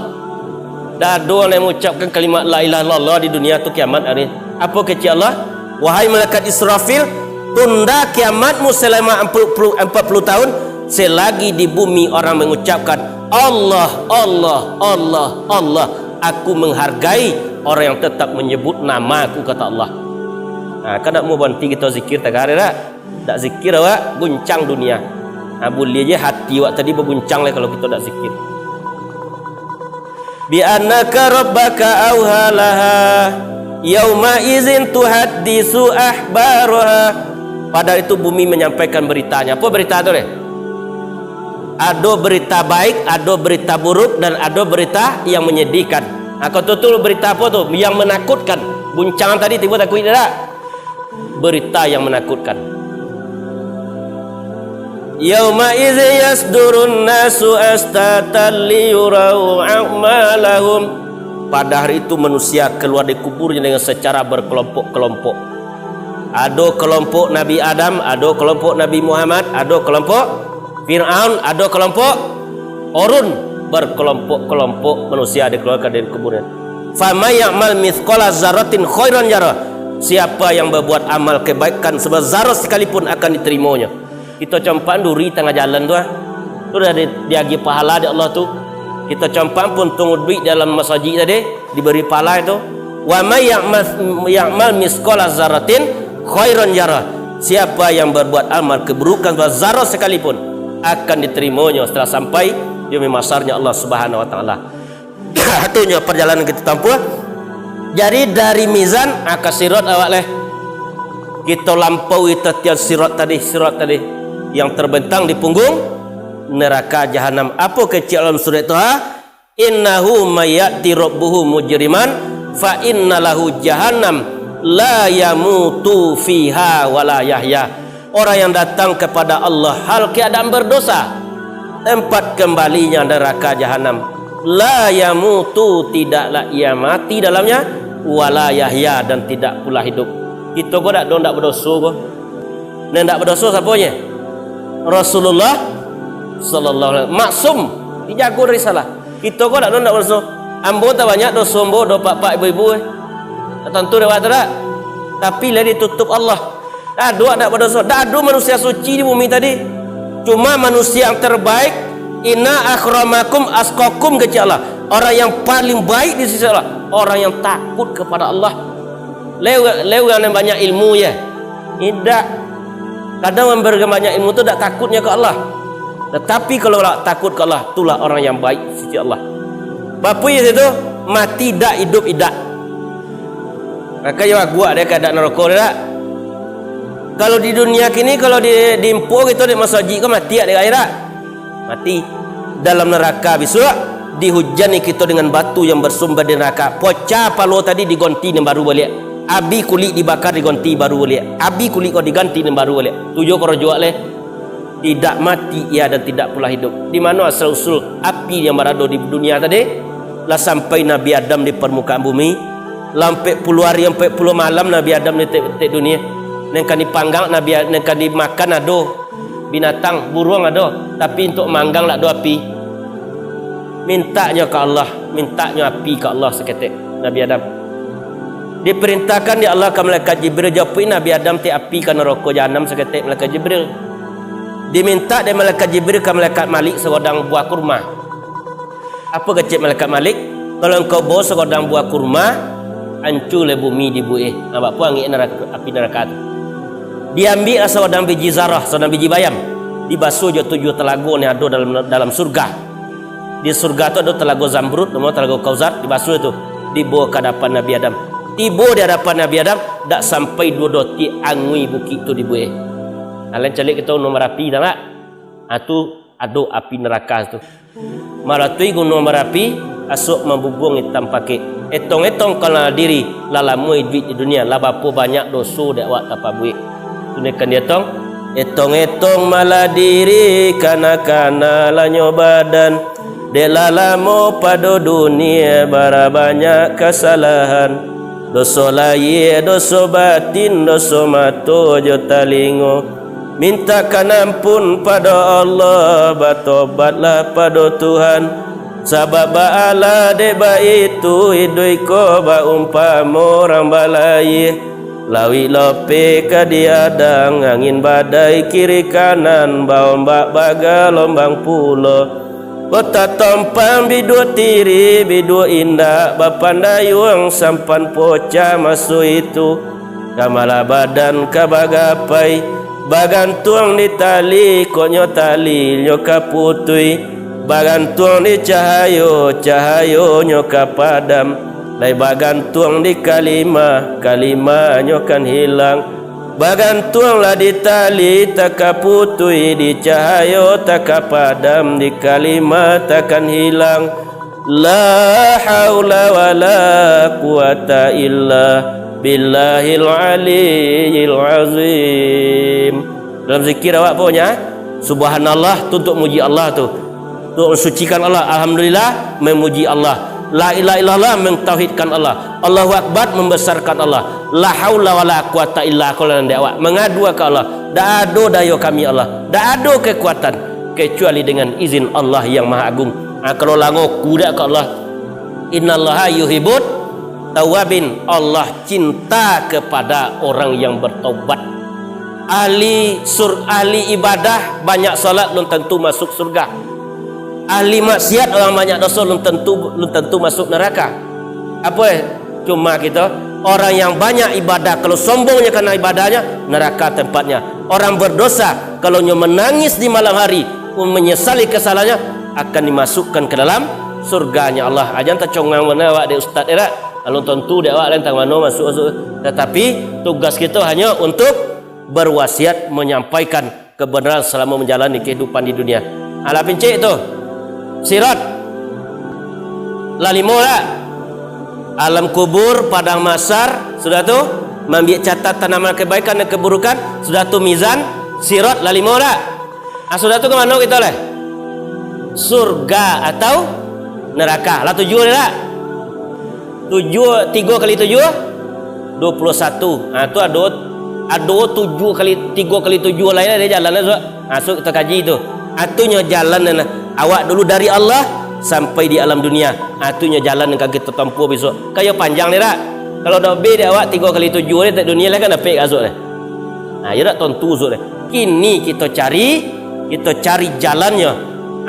Dak ado urang yang mengucapkan kalimat la ilaha illallah di dunia tu kiamat hari. Apo kecek Allah? "Wahai malaikat Israfil, tunda kiamatmu selama empat puluh, empat puluh tahun, selagi di bumi orang mengucapkan, 'Allah, Allah, Allah, Allah.' Aku menghargai orang yang tetap menyebut nama-Ku," kata Allah. Nah, kan nak mau berhenti kita zikir tagak, dak? Dak zikir awak, guncang dunia. Nah, buliah je hati awak tadi baguncang lah kalau kita dak zikir. "Bi annaka rabbaka auha laha, yauma izin tuhaddisu akhbaraha." Pada itu bumi menyampaikan beritanya. Apo berita tu deh? Ado berita baik, ado berita buruk, dan ado berita yang menyedihkan. Nah, kalau tu, tu berita apo tu? Yang menakutkan. Guncangan tadi tibo takuik dak? Berita yang menakutkan. "Yauma idzin yasdurun nasu asytatan liyurau a'malahum." Pada hari itu manusia keluar dari kuburnya dengan secara berkelompok-kelompok. Ado kelompok Nabi Adam, ado kelompok Nabi Muhammad, ado kelompok Fir'aun, ado kelompok Korun. Berkelompok-kelompok manusia dikeluarkan dari kuburnya. "Faman ya'mal mithqala zarratin khairan yarah." Siapa yang berbuat amal kebaikan sebesar zarah sekalipun akan diterimonyo. Kito campakan duri tangah jalan tu, ah. Tu dah di-, diagiah pahala dek Allah tu. Kito campakan puntung uduik dalam masajik tadi, diberi pahala itu. "Wa may ya'mal, ya'mal misqala zarratin khairan yarah." Siapa yang berbuat amal keburukan sebesar zarah sekalipun, akan diterimonyo setelah sampai di mahsyarnya Allah Subhanahu wa Taala. Itu nyo perjalanan kito tampuah. Jadi dari mizan, ah, ka sirat awak leh. Kito lampaui tatian sirat tadi, sirat tadi yang terbentang di punggung neraka jahanam. Apo kecek dalam surat tu, ha? "Innahu may ya'ti rabbahu mujriman fa inna lahu jahannam la yamutu fiha wa la yahya." Orang yang datang kepada Allah hal keadaan berdosa, tempat kembalinya neraka jahanam. La yamutu, tidaklah ia mati dalamnya, wa la yahya, dan tidak pula hidup. Kito ko dak do ndak berdoso ko. Nan ndak berdoso siapo nyo? Rasulullah sallallahu alaihi wasallam. Maksum, dijago dari salah. Kito ko dak do ndak berdoso. Ambo tabanyak doso ambo, do pak-pak ibu-ibu, eh. Tak tantu dek awak tu dak? Tapi lah ditutup Allah. Dak ado dak badoso. Dak ado manusia suci di bumi tadi. Cuma manusia yang terbaik, "Inna akramakum askakum," kecek Allah. Orang yang paling baik di sisi Allah, orang yang takut kepada Allah. Lewat, lewat yang banyak ilmu ya. Indak. Kadang orang banyak ilmu tu dak takutnya ke Allah. Tetapi kalau lah takut ke Allah, itulah orang yang baik di sisi Allah. Bapu ya situ, mati dak, hidup idak. Maka yo aguak dek keadaan narako dek dak. Kalau di dunia kini, kalau di, di empo kito dek masajik ko mati dek akhirat. Mati. Dalam neraka bisuak, dihujani kito dengan batu yang bersumber di neraka. Pocah palo tadi diganti nan baru baliak. Abi kulik dibakar diganti baru baliak. Abi kulik ko diganti nan baru baliak. Tujuh korojo awak leh. Tidak mati ia dan tidak pula hidup. Di mano asal usul api yang barado di dunia tadi? Lah sampai Nabi Adam di permukaan bumi, lah ampek puluah hari, ampek puluah malam Nabi Adam di tek, tek dunia. Nan kan dipanggang Nabi A-, nan kan dimakan ado binatang, buruang ado, tapi untuk manggang lah ado api. Mintaknyo ka Allah, mintaknyo api ka Allah saketek, Nabi Adam. Diperintahkan dek Allah ka malaikat Jibril, "Japuik Nabi Adam ti api ka narako Jahanam saketek, malaikat Jibril." Dimintak dek malaikat Jibril ka malaikat Malik sagodang buah kurma. Apo kecek malaikat Malik? "Kalau engkau bawa sagodang buah kurma, ancu leh bumi dibuek." Nah, bak puang angek neraka, api neraka tu. Diambiak lah sagodang biji zarah, sagodang biji bayam. Dibaso jo tujuah talago ni ado dalam, dalam surga. Di surga tu ado talago Zamrud, namo talago Kausar, dibaso tu. Dibawa ka hadapan Nabi Adam. Tibo di hadapan Nabi Adam, dak sampai duo dotik angui bukik tu dibuek. Nah, lain caliak kito gunung Marapi, tahu tak? Ah, tu ado api neraka tu. Malatui Gunuang Marapi, asuak mambubuang itam pakek. Etong-etong kalah diri, lah lamo iduik di dunia, lah bapo banyak doso dek awak tapabuek. Tunaikan di etong. Etong-etong malah diri, kana-kana lanyo badan. Dek lah lamo pado dunia, bara banyak kasalahan. Doso lahia, doso batin, doso mato jo talingo. Mintakan ampun pado Allah, batobatlah pado Tuhan. Sabab baalah dek baitu, iduik ko baumpamo urang balayia. Lauik lopeh ka diadang, angin badai kiri kanan, baombak bagalombang pulo. Kota Tompang biduo tiri, biduo indak, bapandayuang sampan pocah maso itu. Kamalah badan ka bagapai, bagantuang di tali, koknyo talinyo ka putui, bagantuang di cahayo, cahayonyo ka padam, lai bagantuang di kalimah, kalimahnyo kan hilang. Bagantuanglah di tali, taka putui, di cahayo taka padam, di kalimah takan hilang. La haula wala quwata illa billahil aliyil azim. Dalam zikir awak pokoknya, subhanallah tu untuk muji Allah tu. Untuk mensucikan Allah, alhamdulillah, memuji Allah. La ilaha illallah, mentauhidkan Allah. Allahu Akbar, membesarkan Allah. La haula wala quwata illa billah, kalau nan di awak. Mengadu ka Allah. Dak ado dayo kami, Allah. Dak ado kekuatan kecuali dengan izin Allah yang Maha Agung. Ah, kalau lango kudak ka Allah. Innallaha yuhibbut tawabin. Allah cinta kepada orang yang bertaubat. Ahli sur-, ahli ibadah banyak salat lun tentu masuk surga. Ahli maksiat, orang banyak doso, lun tentu, lun tentu masuk neraka. Apa eh? Cuma kita, orang yang banyak ibadah, kalau sombongnya karena ibadahnya, neraka tempatnya. Orang berdosa, kalau nyo menangis di malam hari, menyesali kesalahannya, akan dimasukkan ke dalam surganya Allah. Ajan tacongang bana awak dek ustaz, erak. Alun tentu dek awak lain tang mano masuk, masuk. Tetapi, tugas kita hanya untuk berwasiat, menyampaikan kebenaran selama menjalani kehidupan di dunia. Alah pincik tu. Sirat. Lah limo dak? Alam kubur, padang mahsyar, sudah tu, mambiak catatan amal kebaikan dan keburukan, sudah tu mizan, sirat, lah limo dak? Ah, sudah tu ka mano kito leh? Surga atau neraka? Lah tujuah dak? Tujuah, tigo kali tujuah, duo puluah satu. Ha, tu ado, ado tujuah kali, tigo kali tujuah lain ado jalan tu. Ha, so kito kaji tu. Ha, tu nyo jalan nan awak dulu dari Allah sampai di alam dunia. Ha, tu nyo jalan nan ka kito tampuah bisuak. Kan iyo panjang ni dak? Kalau dak be di awak tigo kali tujuh ni, tak dunia lah kan dapek ka asuak deh. Ha, yo dak tontu asuak deh. Kini kito cari, kito cari jalannyo.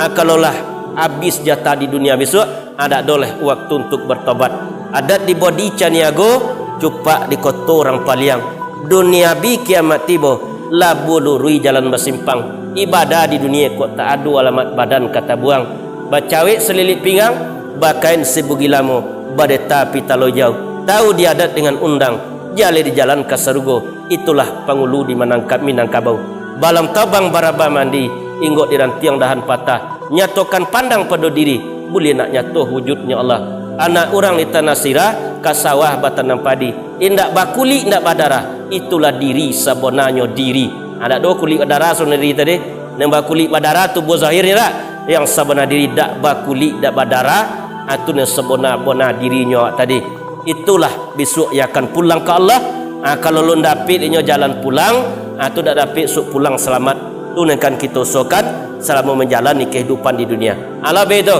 Ha, kalau lah abih jatah di dunia bisuak, ha, dak ado leh waktu untuk bertobat. Adat di Bodi Caniago, cupak di koto urang Paliang. Dunia bi kiamat tibo, labuah luruih jalan basimpang. Ibadah di dunia kok tak ado alamat badan ka tabuang. Bacawek salilik pinggang, bakain sibugi lamo, badeta pitalo ijau. Tahu di adat dengan undang, jaleh di jalan ka sarugo, itulah pangulu di Manangka-, Minangkabau. Balam tabang barabah mandi, inggok di rantiang dahan patah. Nyatokan pandang pado diri, buliah nak nyato wujudnyo Allah. Anak urang di tanah sirah, ka sawah batanam padi. Indak bakulik, indak badarah, itulah diri sabonanyo diri. Ha, dak ado kulik badarah sabona diri tadi. Nan bakulik badarah tubuah zahirnyo dak? Yang sabona diri dak bakulik, dak badarah, ha, tu nan sabona-bona dirinyo awak tadi. Itulah bisuak yang akan pulang ka Allah. Ha, kalau lun dapek inyo jalan pulang, ha, tu dak dapek suak pulang salamat. Tu nan kan kito usahokan salamo manjalani kahidupan di dunia. Alah be tu.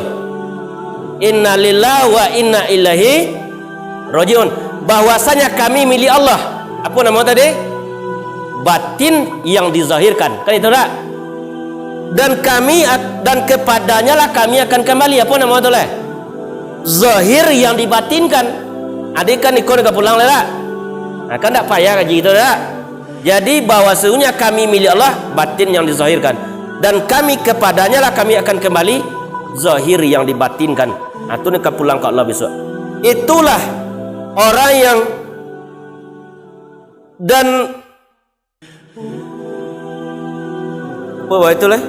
Innalillahi wa inna ilaihi rajiun. Bahwasanya kami milik Allah. Apa nama tadi? Batin yang dizahirkan. Kan itu dak? Dan kami ak-, dan kepadanya lah kami akan kembali. Apa nama tu lah? Zahir yang dibatinkan. Adi kan iko nak pulang lah dak? Nah, kan dak payah kaji itu dak? Jadi, bahwasanya kami milik Allah, batin yang dizahirkan. Dan kami kepadanya lah kami akan kembali, zahir yang dibatinkan. Nah, tu ni ka pulang ka Allah bisuak. Itulah orang yang, dan, apa bah itulah?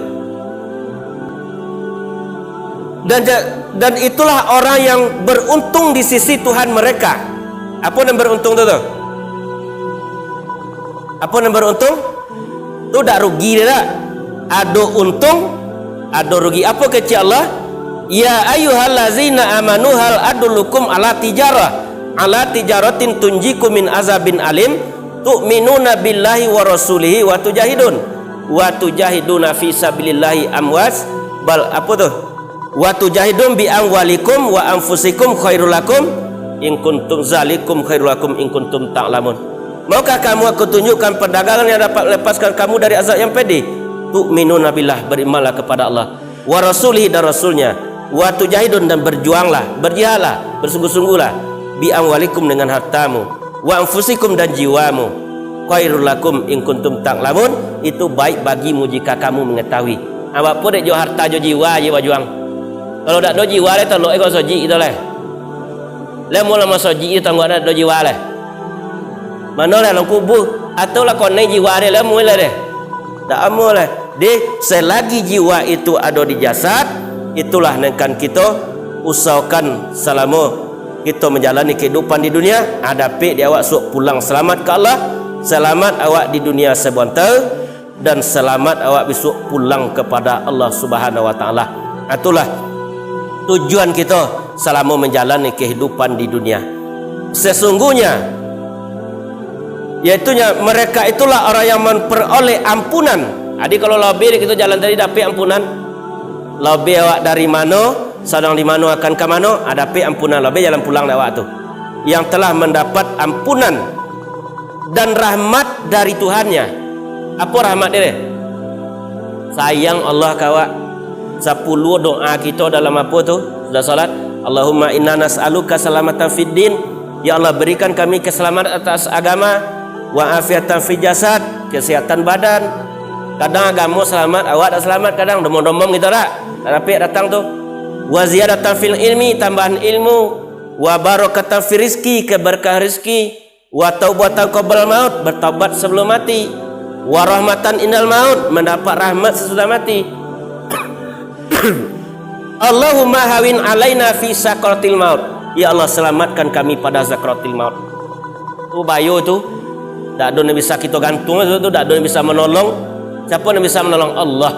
Dan ja-, dan itulah orang yang beruntung di sisi Tuhan mereka. Apa nan beruntung tu, tu? Apa nan beruntung? Tu dak rugi dia dak? Ado untung, ado rugi. Apa kecek Allah? "Ya ayyuhallazina amanu hal adullukum ala tijarah, ala tijaratin tunjikum min azabin alim, tu'minuna billahi wa rasulihi wa tujahidun, wa tujahiduna fi sabilillahi amwas," bal-, apa tu? "Wa tujahidun bi amwalikum wa anfusikum khairul lakum, in kuntum zalikum khairul lakum in kuntum ta'lamun." Maukah kamu aku tunjukkan perdagangan yang dapat melepaskan kamu dari azab yang pedih? Tu'minuna billah, berimanlah kepada Allah. Wa rasulihi, dan Rasulnya. Wa tujahidun, dan berjuanglah, berjihadlah, bersungguh-sungguhlah. Bi amwalikum, dengan hartamu. Wa anfusikum, dan jiwamu. Khairul lakum in kuntum ta'lamun, itu baik bagimu jika kamu mengetahui. Awak pun dek jo harta jo jiwa je bajuang. Kalau dak ado jiwa lai, tolok iko sojik itu lai. Lai mau lah masojik itu tangguak dak ado jiwa lai. Mano lah dalam kubur, atau lah konai jiwa dia lah, amuah lah deh. Dak amuah lah. Deh, selagi jiwa itu ado di jasad, itulah nan kan kito usahokan salamo kito manjalani kahidupan di dunia, ha, dapek di awak suak pulang salamat ka Allah, salamat awak di dunia sabanta, dan salamat awak bisuak pulang kepada Allah Subhanahu wa Ta'ala. Itulah tujuan kito salamo manjalani kahidupan di dunia. Sesungguhnya, yaitunya, mereka itulah orang yang memperoleh ampunan. Jadi, kalau labiah di kito jalan tadi dapek ampunan, labiah awak dari mano, sadang di mano, akan ka mano, ha, dapek ampunan, labiah jalan pulang dek awak tu. Yang telah mendapat ampunan dan rahmat dari Tuhannya. Apa rahmat dia? Sayang Allah ka awak. Sapuluah doa kito dalam apa tu? Sudah salat, "Allahumma inna nas'aluka salamatan fid din." Ya Allah, berikan kami keselamatan atas agama, wa afiatan fil jasad, kesehatan badan. Kadang agamo salamat, awak dak salamat, kadang domom-domom gitu dak? Dak dapek datang tu. Wa ziyadatan fil ilmi, tambahan ilmu. Wa barakatan fil rizki, keberkahan rizki. Wa taubatan qabla maut, bertaubat sebelum mati. Wa rahmatan indal maut, mendapat rahmat sesudah mati. Allahumma hawin alaina fi sakaratil maut. Ya Allah, selamatkan kami pada sakaratil maut. Tu bayo tu. Dak ado nan bisa kito gantung tu, tu dak ado nan bisa manolong. Siapa nan bisa manolong? Allah.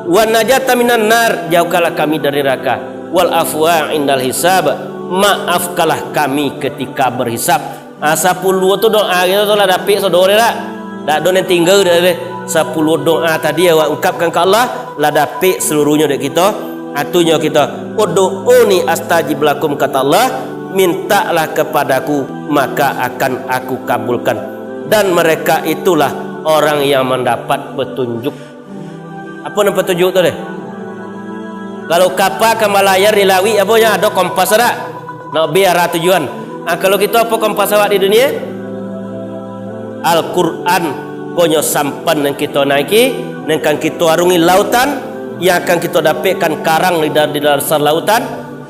Wa najata minan nar, jauhkanlah kami dari neraka. Wal afwa indal hisab, maafkanlah kami ketika berhisab. Ha, sapuluah tu doa kito tu lah dapek sado deh dak? Dak ado nan tingga deh. Sapuluah doa tadi awak ungkapkan ka Allah, lah dapek seluruhnyo dek kito. Atunyo kito, "Ud'uni astajib lakum," kata Allah, "Mintalah kepada-Ku, maka akan Aku kabulkan." Dan mereka itulah orang yang mandapat petunjuk. Apo nan petunjuk tu deh? Kalau kapa ka malayar di lauik, apo nyo ado kompas dak? Nak bi arah tujuan. Ah, kalau kito, apo kompas awak di dunia? Al-Quran, konyo sampan nan kito naiki, nan kan kito arungi lautan, yang akan kito dapekkan karang di da-, di dasar lautan,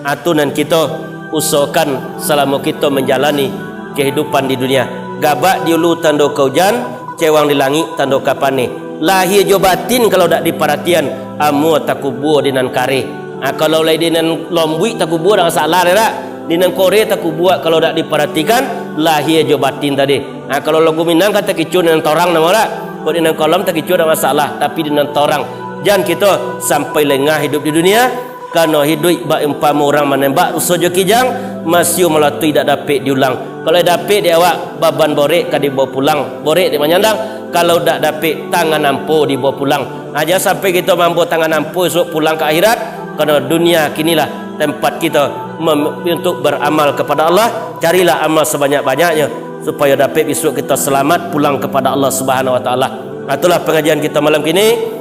atu nan kito usahokan salamo kito manjalani kahidupan di dunia. Gabak di ulu tando ka ujan, cewang di langik tando ka paneh. Lahia jo batin kalau dak diparatian, amua takubua di nan kareh. Ha, kalau lai di nan lombuik takubua, dak masalah, dak? Di nan koreh takubua kalau dak diparatikan, lahia jo batin tadi. Ha, kalau lagu Minang ka takicuah di nan torang namo dak? Kok di nan kolam takicuah dak masalah, tapi di nan torang. Jan kito sampai lengah hidup di dunia, karano hiduik bak umpamo urang manembak ruso jo kijang, masio malatuih dak dapek diulang. Kalau dapek di awak, baban borek ka dibawa pulang, borek di manyandang, kalau dak dapek, tangan ampo dibawa pulang. Ha, jan sampai kito mambawa tangan ampo isuak pulang ka akhirat, karano dunia kinilah tempat kito mem-, untuk beramal kepada Allah. Carilah amal sebanyak-banyaknya, supayo dapek bisuak kito selamat pulang kepada Allah Subhanahu Wa Taala. Ha, itulah pengajian kito malam kini.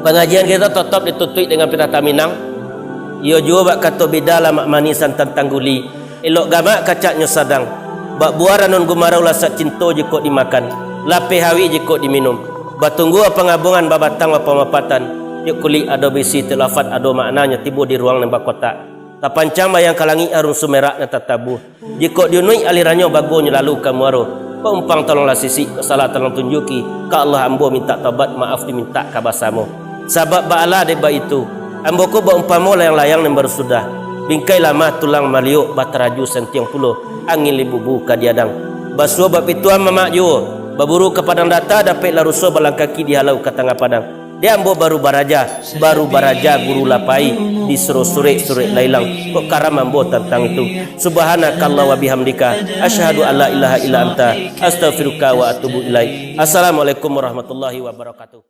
Pangajian kito totop ditutuik dengan pipatah Minang. Iyo juo bak kato bida, lamak manih santan tangguli. Elok gamak kacaknyo sadang. Bak buah ranun gumarau lasak cinto jikok dimakan. Lapeh hawik jikok diminum. Batunggua pangabungan babatang bapamapatan. Tiok kulik ado bisi, tiok lafat ado maknanyo, tibo di ruang nan bakotak. Tapancang bayang ka langik, arum sumerak nan tatabuah. Jikok diunuik alirannyo, baguangnyo lalu ka muaro. Kok umpang tolonglah sisik, kok salah tolong tunjuki. Ka Allah ambo mintak taubat, maaf dimintak ka basamo. Sabab baalah dek baitu, ambo ko baumpamo layang-layang nan baru sudah. Bingkai lamah tulang maliok, bataraju santiang pulo, angin limbubu ka diadang. Basuo bapituah mamak juo, baburu ka padang data, dapeklah ruso balangkaki di halau ka tangah padang. Dek ambo baru baraja, baru baraja guru lapai, disuruh surek-surek lah ilang. Kok karam ambo tantang itu. Subhanakallah wa bihamdika, asyhadu an la ilaha illa anta, astaghfiruka wa atubu ilaik. Assalamualaikum warahmatullahi wabarakatuh.